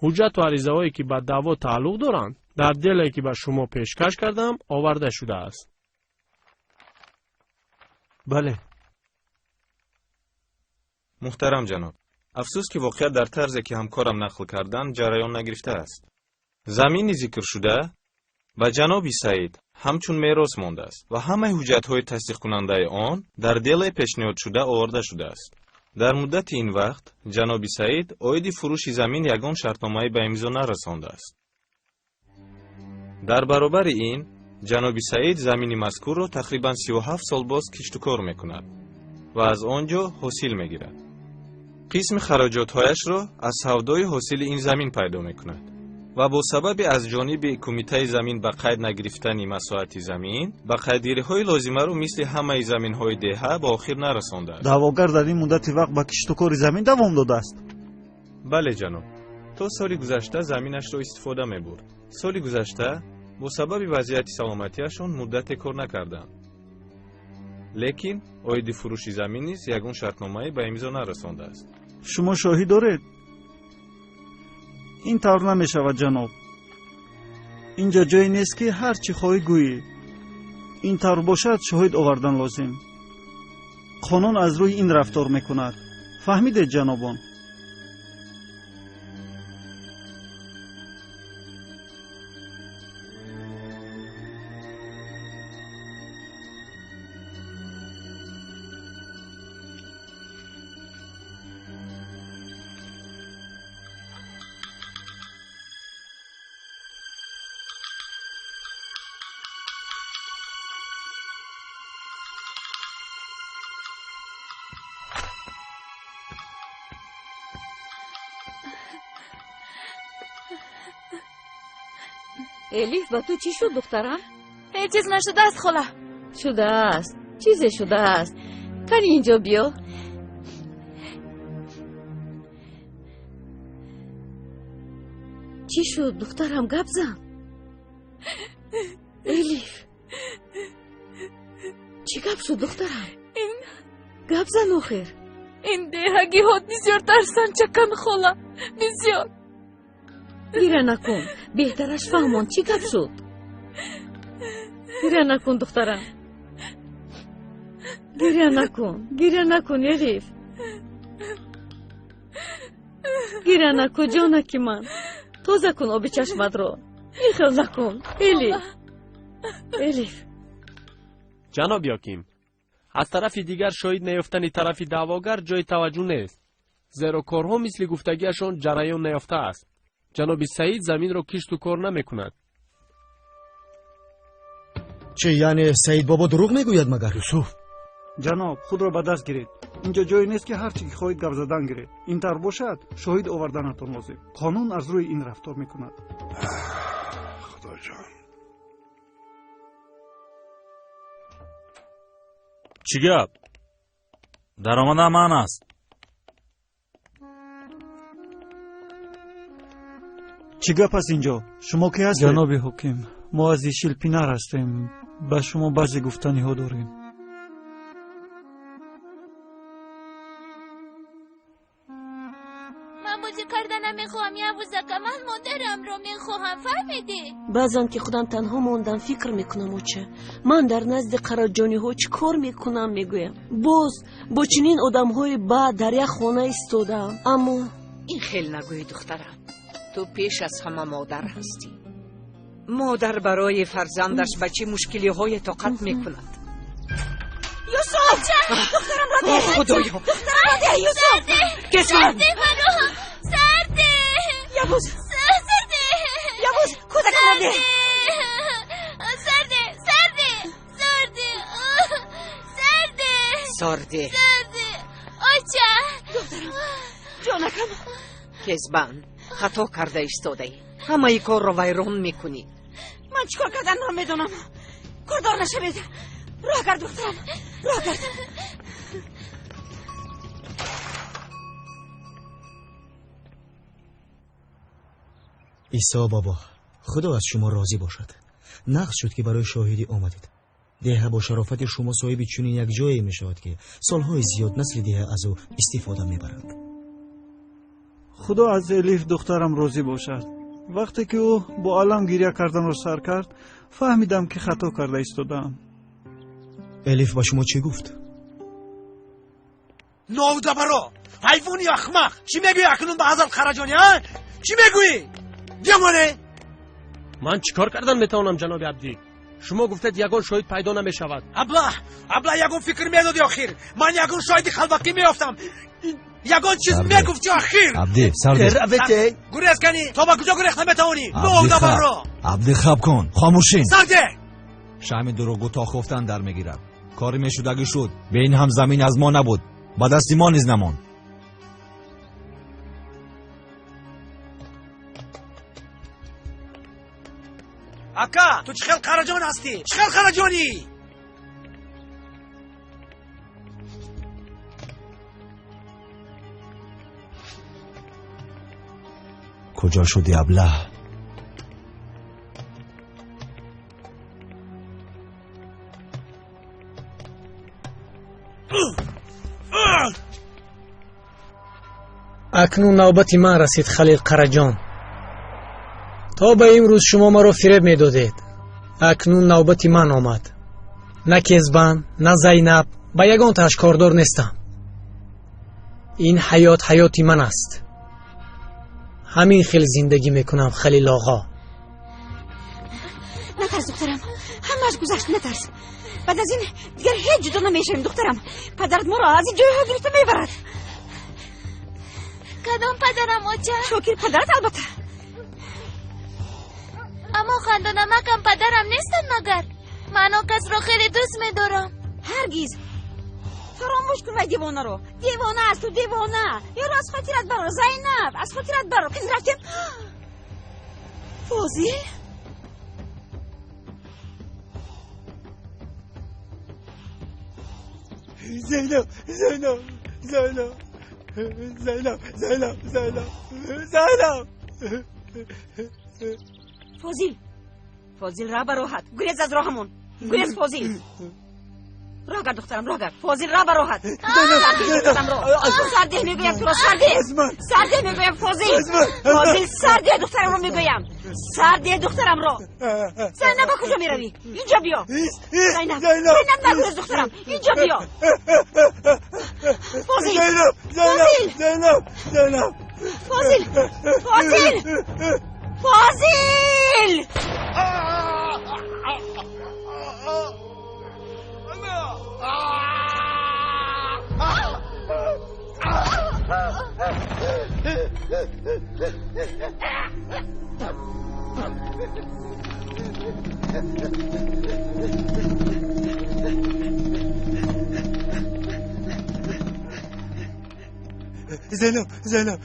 ҳуҷҷату аризаҳое, ки ба даъво тааллуқ доранд, дар деле, ки ба шумо пешкаш кардам, оварда шудааст. Бале. Муҳтарам ҷаноб, афсӯс, ки воқеа дар тарзе, ки ҳамкорам нақл карданд, ҷараён нагирифтааст. Замини зикршуда ба ҷаноби Саид ҳамчун мерос мондааст ва ҳамаи ҳуҷҷатҳои тасдиқкунандаи он дар делаи пешниҳодшуда оварда шудааст. Дар муддати ин вақт ҷаноби Саид оиди фурӯши замин ягон шартномае ба имзо нарасондааст. Дар баробари ин ҷаноби Саид замини мазкурро тақрибан 37 сол боз киштукор мекунад ва аз он ҷо ҳосил мегирад. Қисми хароҷотҳояшро аз савдои ҳосили ин замин пайдо мекунад ва бо сабаби аз ҷониби кумитаи замин ба қайд нагирифтани масоҳати замин ба қайдгириҳои лозимаро мисли ҳамаи заминҳои деҳа ба охир нарасондааст. Даъвогар дар ин муддати вақт ба киштукори замин давом додааст? Бале, ҷаноб. То соли гузашта заминашро истифода мебурд. Соли гузашта бо сабаби вазъияти саломатиашон муддате кор накарданд. Лекин оиди фурӯши замин низ ягон шартномае ба имзо нарасондааст. Шумо шоҳид доред? Ин тавр намешавад, ҷаноб. Инҷо ҷое нест, ки ҳар чӣ хоҳӣ гӯӣ. Ин тавр бошад, шоҳид овардан лозим. Қонун аз рӯи ин рафтор мекунад. Фаҳмидед, ҷанобон? Элиф, ба ту чӣ шуд, духтарам? Ҳеҷ чиз нашудааст, хола. Шудааст, чизе шудааст. Кани инҷо биё. Чӣ шуд, духтарам, гап зан. Элиф, чӣ гап шуд, духтарам? Гап зан охир. Ин деҳагиҳо бисёр тарсанчакан, хола, бисёр. Гиря накун, беҳтараш фаҳмон, чӣ гап шуд. Гиря накун, духтарам, гиря накун, гиря накун, Элиф, гиря накун, ҷонаки ман. Тоза кун оби чашматро. Ин хел накун, Элиф, Элиф. Ҷаноби ҳоким, аз тарафи дигар шоҳид наёфтани тарафи даъвогар ҷои таваҷҷӯҳ нест, зеро корҳо мисли гуфтагиашон ҷараён наёфтааст. Ҷаноби Саид заминро кишту кор намекунад. Чӣ, яъне Саид бобо дурӯғ мегӯяд магар? Юсуф. Ҷаноб, худро ба даст гиред. Инҷо ҷое нест, ки ҳар чӣ ки хоҳед гап задан гиред. Ин тавр бошад, шоҳид оварданатон лозим. Қонун аз рӯи ин рафтор мекунад. Худоҷон. Чӣ гап? Даромадам ман аст. Чӣ гап аст инҷо? Шумо ки ҳастед? Ҷаноби ҳоким, мо аз Ишилпинар ҳастем. Ба шумо баъзе гуфтаниҳо дорем. Ман бозӣ карда намехоҳам, Явузака. Ман модарамро мехоҳам, фаҳмидӣ? Баъзан ки худам танҳо мондам, фикр мекунам, оча, ман дар назди қараҷониҳо чӣ кор мекунам, мегӯям. Боз бо чунин одамҳои бад дар як хона истодаам. Аммо ин хел нагӯй, духтарам. Ту пеш аз ҳама модар ҳастӣ. Модар барои фарзандаш ба чӣ мушкилиҳое тоқат мекунад. Юсуф, духтарамро деҳ! Худоё! Духтарамро деҳ, Юсуф! Кесман! Сарде! Явуз! Сарде! Явуз, кӯдакамро деҳ! Сарде! Сарде! Сарде! Сарде! Сарде! Сарде! Оча! Духтарам, ҷонакам! Кезбан, хато карда истодаӣ. Ҳамаи корро вайрон мекунӣ. Ман чӣ кор карданро медонам. Кордор нашавед. Роҳ кард, духтарам, роҳ кард. Исо бобо, худо аз шумо розӣ бошад. Нағз шуд, ки барои шоҳидӣ омадед. Деҳа бо шарофати шумо соҳиби чунин як ҷое мешавад, ки солҳои зиёд насли деҳа аз ӯ истифода мебаранд. Худо аз Элиф духтарам розӣ бошад. Вақте ки ӯ бо алам гиря карданро сар кард, фаҳмидам, ки хато карда истодаам. Элиф ба шумо чӣ гуфт? Нодабаро, ҳайвони ахмақ, чӣ мегӯӣ акнун ба ҳазрат Қараҷонӣ, а? Чӣ мегӯӣ? Демоне! Ман чӣ кор кардан метавонам, ҷаноби Абдӣ? Шумо гуфтед, ягон шоҳид пайдо намешавад. Аблаҳ, аблаҳ, ягон фикр медодӣ охир. Ман ягон шоҳиди халвакӣ меёфтам. Ягон чиз мегуфтӣ охир. Абдӣ, сарде. Гурез кани, то ба куҷо гурехта метавонӣ? Нодабаро! Абдӣ, хаб кун, хомӯшин. Сарде! Шаҳми дурӯғгӯ то хуфтан дар мегирад. Кори мешудагӣ шуд. Бе ин ҳам замин аз мо набуд. Ба дасти мо низ намонд. Ака, ту чӣ хел Қараҷон ҳастӣ? Чӣ хел Қараҷонӣ? Куҷо шудӣ, аблаҳ? Акнун навбати ман расид, Халил Қараҷон. То ба имрӯз шумо маро фиреб медодед. Акнун навбати ман омад. На Кезбан, на Зайнаб, ба ягонтааш кордор нестам. Ин ҳаёт ҳаёти ман аст. Ҳамин хел зиндагӣ мекунам, Халил оғо. Натарс, духтарам, ҳамааш гузашт, натарс. Баъд аз ин дигар ҳеҷ ҷудо намешавем, духтарам. Падарат моро аз ин ҷойҳо гирифта мебарад. Кадом падарам, оча? Шокир падарат, албатта. Аммо хандонамакам падарам нестанд магар? Ман он касро хеле дӯст медорам. Ҳаргиз фаромӯш кун вай девонаро. Девона аст ту, девона. Ёро аз хотират барор, Зайнаб, аз хотират барор. Кин рафтем. Фозил? Зайнаб, Зайнаб, Зайнаб, Зайнаб, Зайнаб, Зайнаб, Зайнаб. Фозил, Фозил, ра ба роҳат. Гурез аз роҳамон. Гурез, Фозил. Роҳ гард, духтарам, роҳ гард. Фозил, ра ба роҳат. Сардеҳ мегӯям туро, сардеҳ. Сардеҳ мегӯям, Фозил. Фозил, сардеҳ духтарамро мегӯям. Сардеҳ духтарамро. Зайнаб, ба куҷо меравӣ? Инҷо биё. Зайнаб, Зайнаб, нагурез, духтарам. Инҷо биё. Фозил, Фозил, Фозил, Фозил, Фозил! Зайнаб, Зайнаб,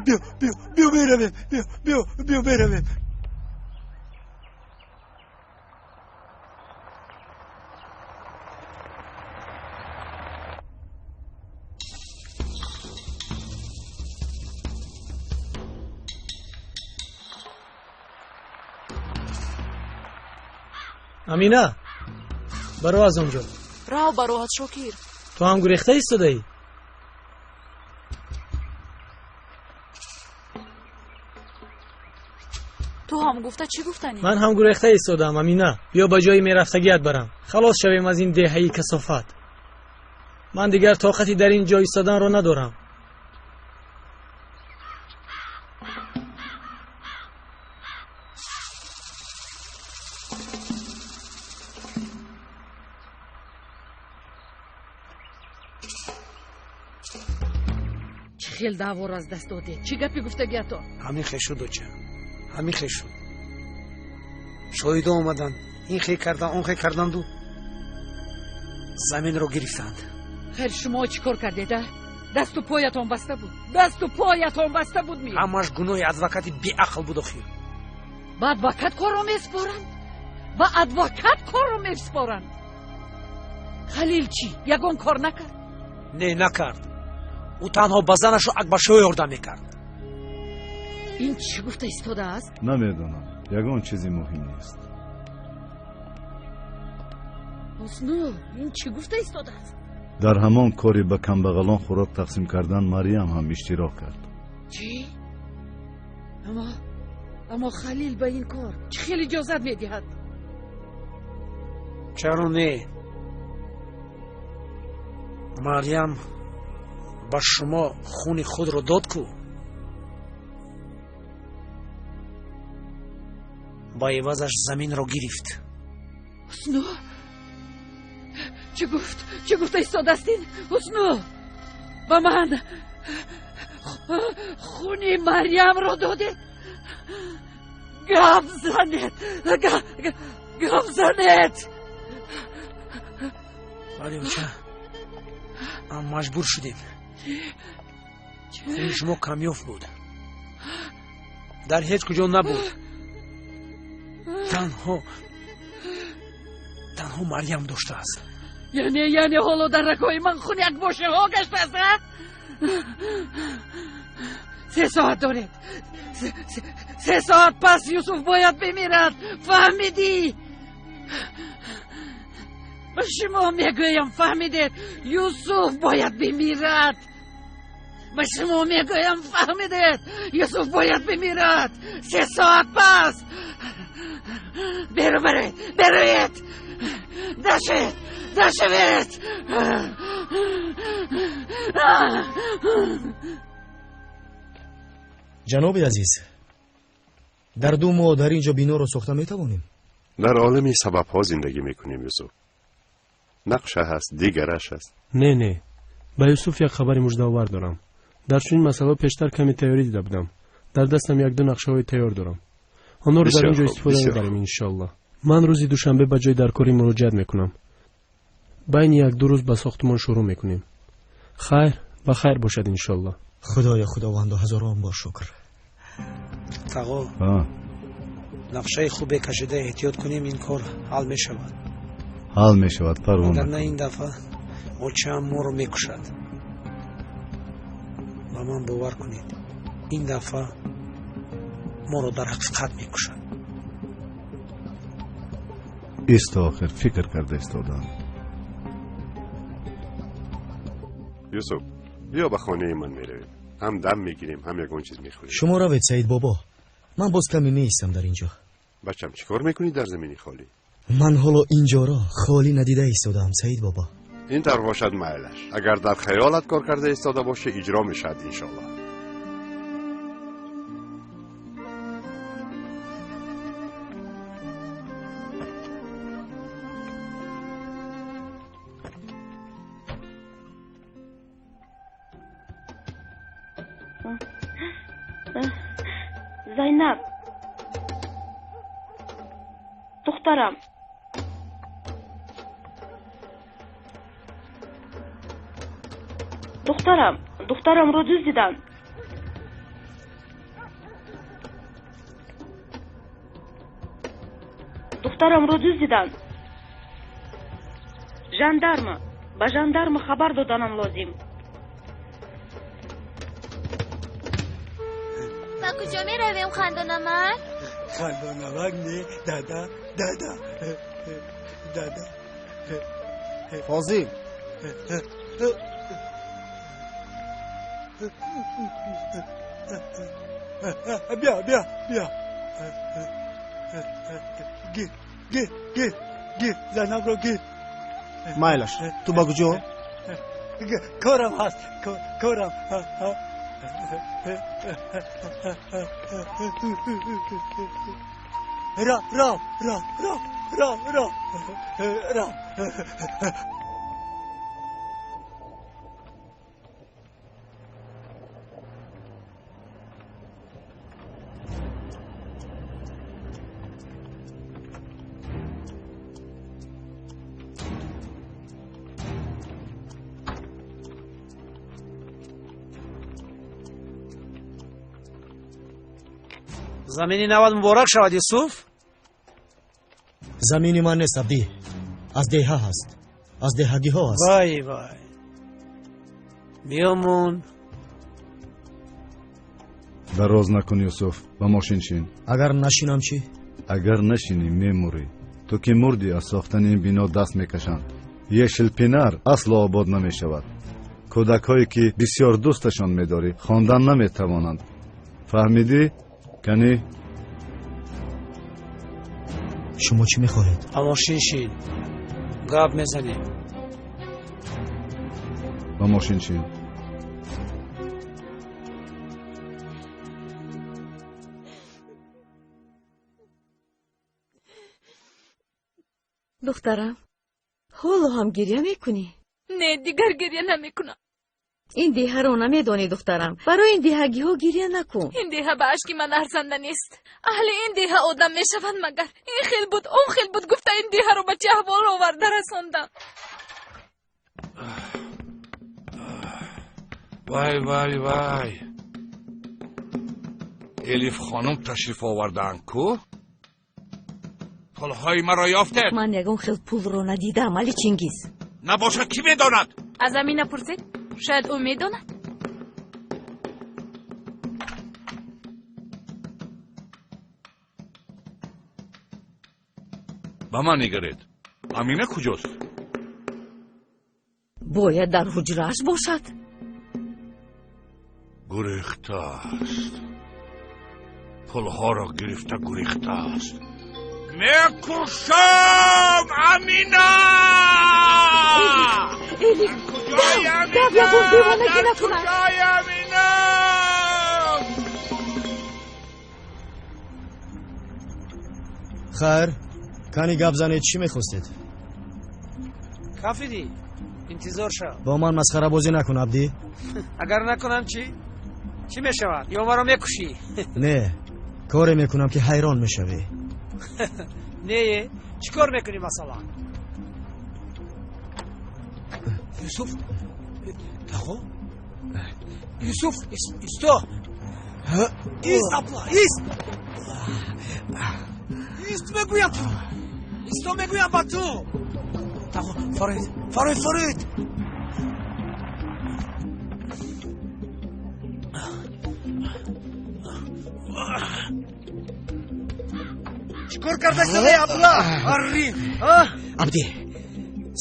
биё, биё, биё, меравем, биё, биё, биё, меравем. Амина, баро аз он ҷо. Рав ба роҳат, Шокир. Ту ҳам гурехта истодаӣ? Ту ҳам гуфта чӣ гуфтанӣ? Ман ҳам гурехта истодаам, Амина. Биё ба ҷои мерафтагият барам. Халос шавем аз ин деҳаи касофат. Ман дигар тоқати дар ин ҷо истоданро надорам. Чӣ хел даъворо аз даст додед? Чӣ гапи гуфтагиятон? Ҳамин хел шуд, оча, ҳамин хел шуд. Шоҳидо омаданд, ин хел кардан, он хел карданду заминро гирифтанд. Хер, шумо чӣ кор кардед, а? Дасту поятон баста буд, дасту поятон баста буд ми. Ҳамаш гуноҳи адвокати беақл буд охир. Ба адвокат корро месупоранд, ба адвокат корро месупоранд. Халил чӣ, ягон кор накард? Не, накард. Ӯ танҳо ба занашу Акбаршоҳ ёрдам мекард. Ин чӣ гуфта истодааст? Намедонам, ягон чизи муҳим нест. Ҳусну, ин чӣ гуфта истодааст? Дар ҳамон кори ба камбағалон хӯрок тақсим кардан Марьям ҳам иштирок кард. Чӣ? Аммо Халил ба ин кор чӣ хел иҷозат медиҳад? Чаро не? Марьям ба шумо хуни худро дод ку? Ба ивазаш заминро гирифт. Ҳусну, чӣ гуфт? Чӣ гуфта истодааст ин? Ҳусну, ба ман хуни Марьямро додед? Гап занед, гап занед. Бале, оча, ам маҷбур шудем. Хуни шумо камёфт буд, дар ҳеҷ куҷо набуд. Танҳо Марьям доштааст. Яъне ҳоло дар рагҳои ман хун якбошаҳо гаштааст, а? 3 соат доред. 3 соат пас Юсуф бояд бимирад. Фаҳмидӣ? Ба шумо мегӯям, фаҳмидед? Юсуф бояд бимирад. Ба шумо мегӯям, фаҳмидед? Юсуф бояд бимирад. 3 соат пас. Берун бароед, бероед. Дашавед, дашавед. Ҷаноби азиз, дар 2 моҳ дар ин ҷо биноро сохта метавонем? Дар олами сабабҳо зиндагӣ мекунем, Юсуф. Нақша ҳаст, дигараш аст. Не, не, ба Юсуф як хабари муждаовар дорам. Дар чунин масъалаҳо пештар каме тайёрӣ дида будам. Дар дастам 1-2 нақшаҳои тайёр дорам. Онҳоро дар ин ҷо истифода мебарем, иншоаллоҳ. Ман рӯзи душанбе ба ҷои даркорӣ муроҷиат мекунам. Байни 1-2 рӯз ба сохтмон шурӯъ мекунем. Хайр, ба хайр бошад, иншоаллоҳ. Худоё, худовандо, ҳазорон бор шукр. Тағо, нақшаи хубе кашида эҳтиёт кунем, ин кор ҳал мешавад. Ҳал мешавад, парво накун. Агар на ин дафъа очаам моро мекушад. Ба ман бовар кунед, ин дафъа моро дар ҳақиқат мекушад. Исто охир фикр карда истодам. Юсуф, биё ба хонаи ман меравем. Ҳам дам мегирем, ҳам ягон чиз мехӯрем. Шумо равед, Саид бобо. Ман боз каме меистам дар ин ҷо. Бачам, чӣ кор мекунӣ дар замини холӣ? Ман ҳоло ин ҷоро холӣ надида истодаам, Саид бобо. Ин тавр бошад, майлаш. Агар дар хаёлат кор карда истода бошӣ, иҷро мешавад, иншоаллоҳ. Зайнаб, духтарам, духтарамро дуздиданд. Духтарамро дуздиданд. Жандарма, ба жандарма хабар доданам лозим. Ба куҷо меравем, хандонамак? Хандонамак не, дада, дада, дада. Фозил. Биё, биё, биё. Гир, гир, гир, гир, Зайнабро гир. Майлаш, ту ба куҷо? Корам ҳаст, корам. Ра, ра, ра, ра, ра, ра, ра. Замини навад муборак шавад, Юсуф. Замини ман нест, Абдӣ. Аз деҳа ҳаст, аз деҳагиҳо аст. Вай вай, биёмон. Дароз накун, Юсуф, ба мошин шин. Агар нашинам чӣ? Агар нашинӣ, мемурӣ. Ту ки мурдӣ, аз сохтани ин бино даст мекашанд. Ешилпинар асло обод намешавад. Кӯдакҳое ки бисёр дӯсташон медорӣ, хондан наметавонанд. Фаҳмидӣ? Канӣ? Шумо чӣ мехоҳед? Ба мошин шин, гап мезанем. Ба мошин шин. Духтарам, ҳоло ҳам гиря мекунӣ? Не, дигар гиря намекунам. Ин деҳаро намедонӣ, духтарам. Барои ин деҳагиҳо гиря накун. Ин деҳа ба ашки ман арзанда нест. Аҳли ин деҳа одам мешаванд магар. Ин хел буд, он хел буд, гуфта ин деҳаро ба чӣ аҳвол оварда расондам. Вай, вай, вай, Элиф хонум ташриф овардаанд ку? Пулҳои маро ёфтед? Ман ягон хел пулро надидам, Али Чингиз. Набошад, кӣ медонад? Аз Амина пурсед, шояд ӯ медонад. Ба ман нигаред, Амина куҷост? Бояд дар ҳуҷрааш бошад. Гурехтааст, пулҳоро гирифта гурехтааст. Мекушам, Амина! Элиф, дав, ягон девонагӣ накунад. Куҷои Амина? Хайр, кани гап занед, чӣ мехостед? Кафидӣ, интизор шав. Бо ман масхарабозӣ накун, Абдӣ. Агар накунам чӣ? Чӣ мешавад? Ё маро мекушӣ? Не, коре мекунам ки ҳайрон мешавӣ. Не, чӣ кор мекунӣ масалан? Юсуф, тағо, Юсуф, исто, ист, апла, ист, ист мегӯям ту, исто мегӯям ба ту. Тағо, фароид, фароид, фароид. Чӣ кор кардаи, абла? Арри! Абдӣ,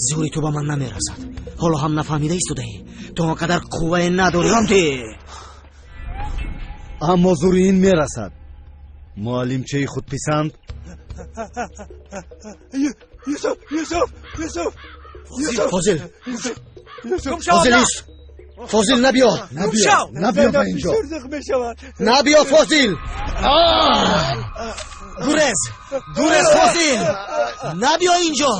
зӯри ту ба ман намерасад. Ҳоло ҳам нафаҳмида истодаӣ. Ту он қадар қуввае надорӣ, Абдӣ. Аммо зӯри ин мерасад. Муаллимчаи худписанд. Юсуф, Юсуф, Юсуф, Фозил, Фозил, ист! Фозил, набиё, набиё, набиё ба инҷо, набиё, Фозил! Гурез, гурез, Фозил, набиё инҷо!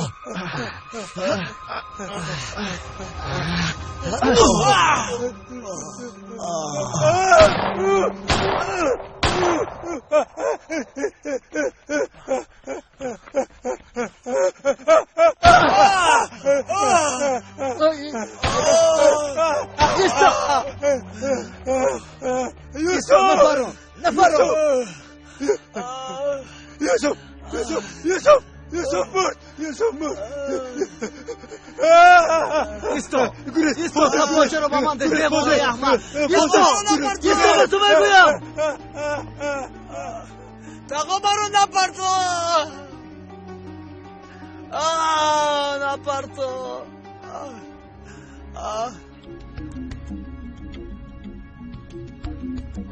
Юсуф, нафарон, нафарон! Юсуф, Юсуф, Юсуф, Юсуф мурд, Юсуф мурд. Исто, исто, тапочаро ба ман деҳ, девонаи аҳмақ! Исто, исто, ба ту мегӯям! Тағо, маро напарто! Напарто!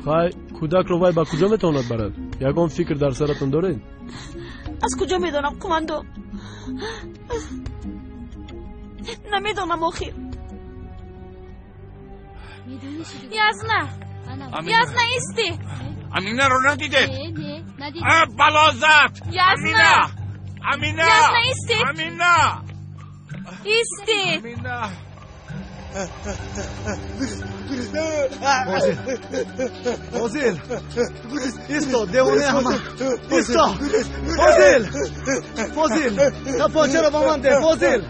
Хай, кӯдакро вай ба куҷо метавонад барад? Ягон фикр дар саратон доред? Аз куҷо медонам, қумандо? Намедонам охир. Язна, Язна, исти! Аминаро надидед? Балозат! Язна! Амина! Язна, исти! Амина! Исти! Амина! Фозил, Фозил, исто, девонаи аҳмақ! Исто, Фозил, Фозил, тапочаро ба ман деҳ, Фозил!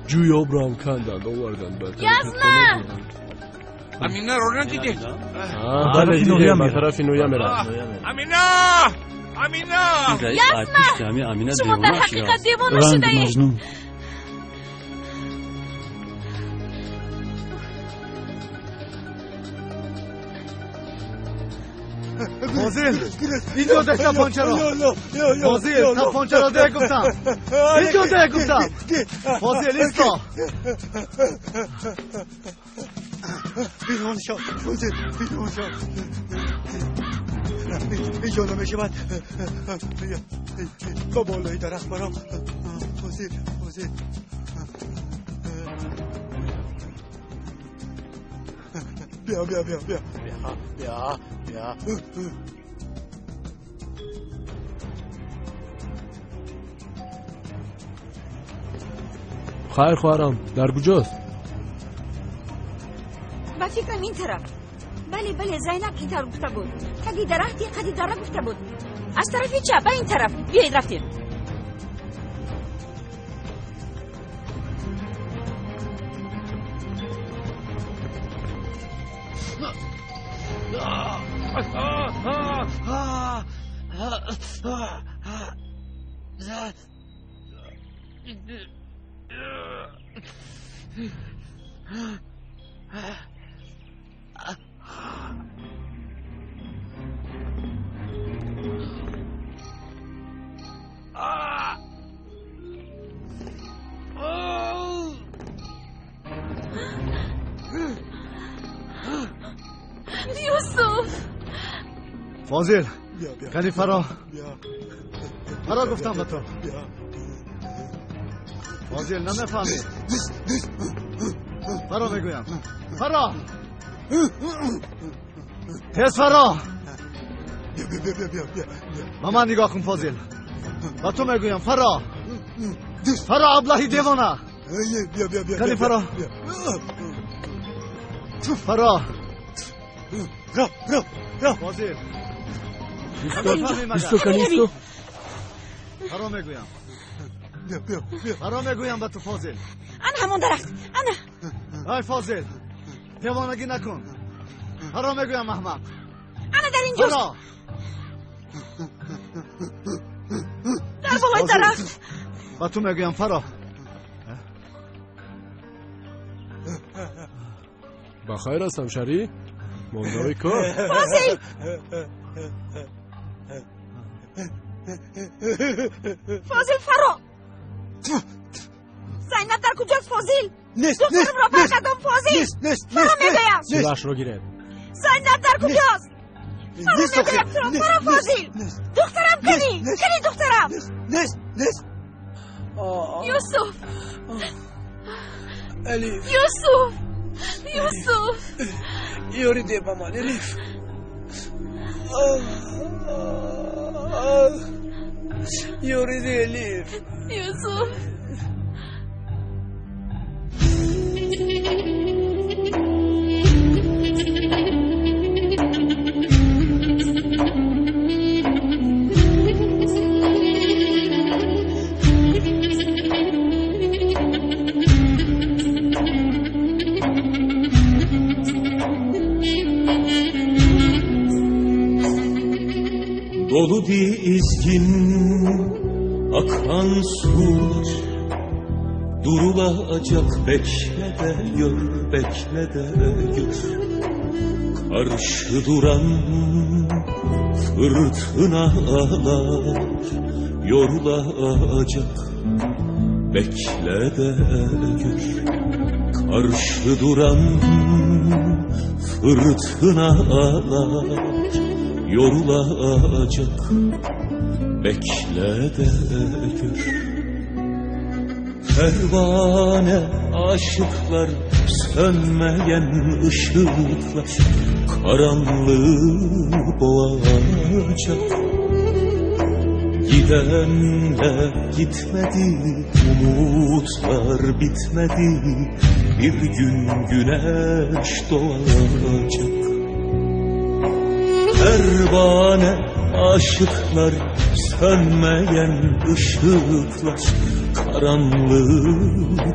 Ҷӯи обро ҳам канданд, оварданд ба Язна! Аминаро надидед? Бале, дидем, ба тарафи Нӯя меравад. Амина! Амина! Язна! Шумо дар ҳақиқат девона шудаед! Фозил, инҷо деҳ тапончаро. Фозил, тапончаро деҳ гуфтам. Инҷо деҳ гуфтам. Фозил, исто. Пинҳон шав, Фозил, пинҳон шав. Инҷо намешавад. Ба болои дарахт баро. Фозил, Фозил. Бیا бیا бیا бیا бیا бیا бیا. Хайр, хоҳарам, дар куҷост? Ба фикрам, ин тараф. Бале, бале, Зайнаб ин тавр гуфта буд. Таги дарахти қади дара гуфта буд. Аз тарафи чап, ба ин тараф. Биёед, рафтем. Юсуф! Фозил, кани фаро. Фаро гуфтам ба ту. Фозил, намефаҳмӣ. Фаро мегӯям. Фаро! Тез фаро! Ба ман нигоҳ кун, Фозил. Ба ту мегӯям, фаро! Фаро, аблаҳи девона! Кани фаро! Фаро! Ро, ро, ро. Фозил. Исто, кани исто. Фаро мегӯям. Фаро мегӯям ба ту, Фозил. Ана ҳамон дарахт. Ана. Ай Фозил, девонагӣ накун. Фаро мегӯям, аҳмақ. Ана дар инҷост. Фаро. Дар болои дарахт. Ба ту мегӯям, фаро. Ба хайр аст, ҳамшарӣ? Мондаҳои кор. Фозил! Фозил, фаро! Зайнаб дар куҷост, Фозил? Нест, Духтарамро баргардон, Фозил! нест, нест, Фаро мегӯям! Силаҳашро гиред. Зайнаб дар куҷост? Фаро Нест, охир. мегӯям туро, Нест, фаро, нест, Фозил! нест. Духтарам кани? Нест, Кани духтарам? Нест, нест. Юсуф! Элиф. Юсуф! Юсуф! Ёри де ба ман, Элиф. Ёри де, Элиф. Юсуф! Dolu dizgin akan sular durulacak, bekle de gör, bekle de gör. Karşı duran fırtınalar yorulacak, bekle de gör. Karşı duran fırtınalar yorulacak, bekle de gör. Pervane aşıklar, sönmeyen ışıklar karanlığı boğacak. Gidenler gitmedi, umutlar bitmedi, bir gün güneş doğacak. Pervane aşıklar, sönmeyen ışıklar karanlığı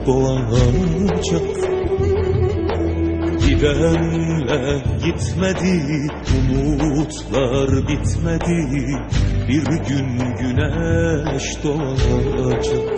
boğacak. Gidenler gitmedi, umutlar bitmedi, bir gün güneş doğacak.